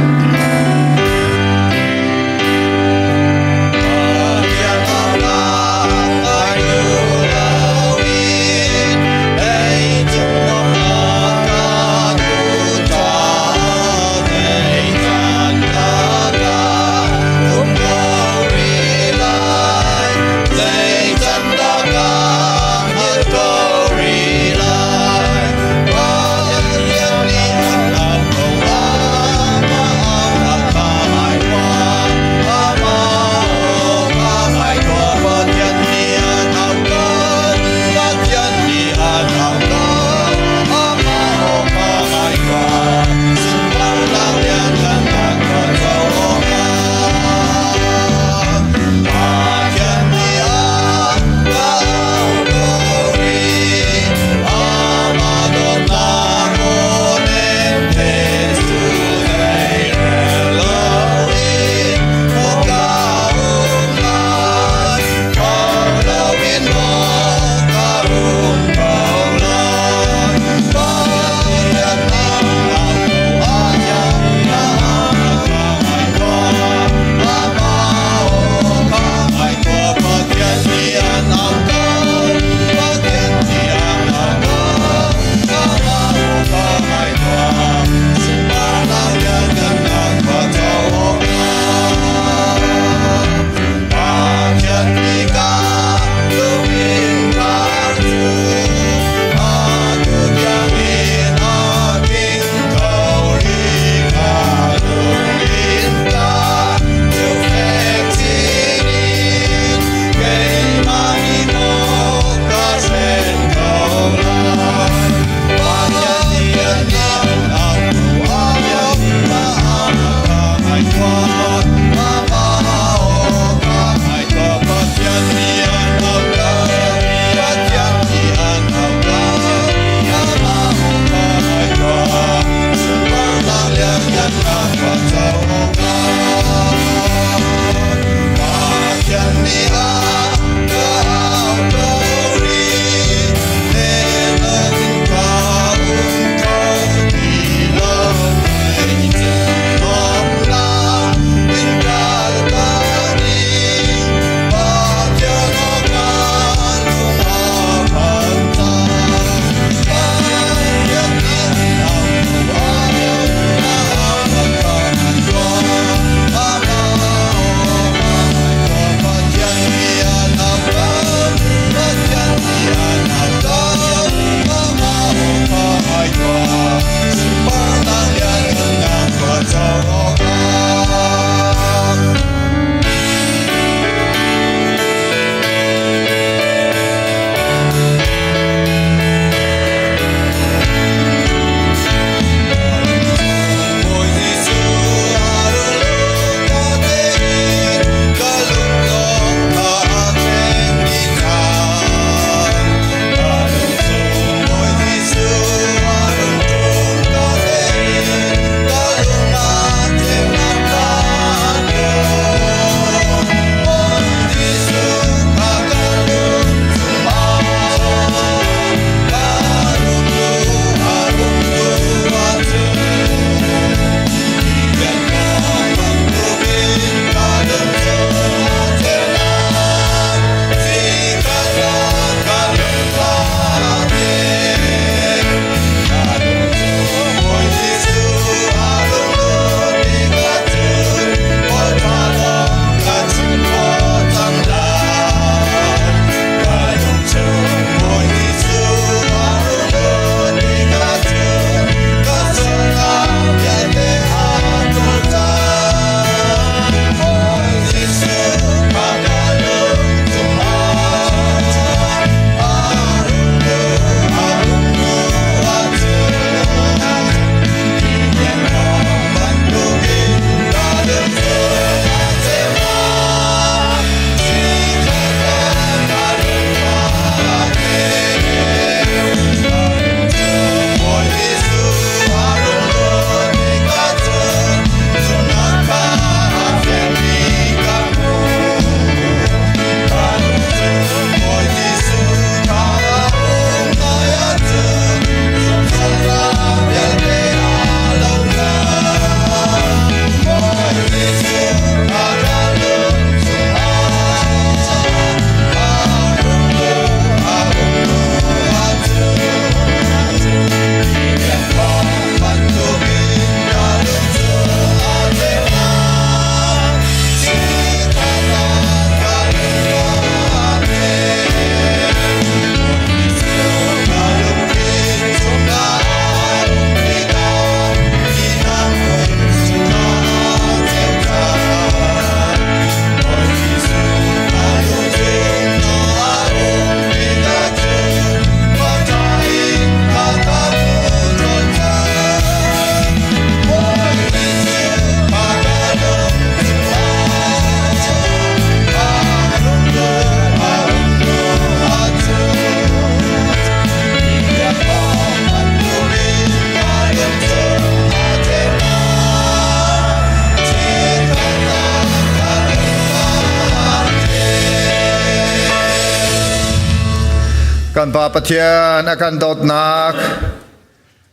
Kan Pa Pathian a kan dawtnak,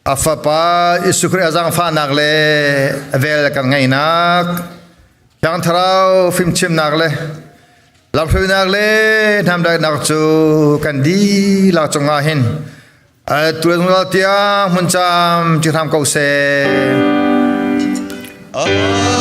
a Fapa Jesuh Khrih a zaangfahnak le vel kan ngeihnak, Thiang Thlarau fimchimnak le lamhruainak le hnamdaihnak cu kan dihlak cungah hin atu zungzal tiang hmun cam ci hram ko seh. Amen.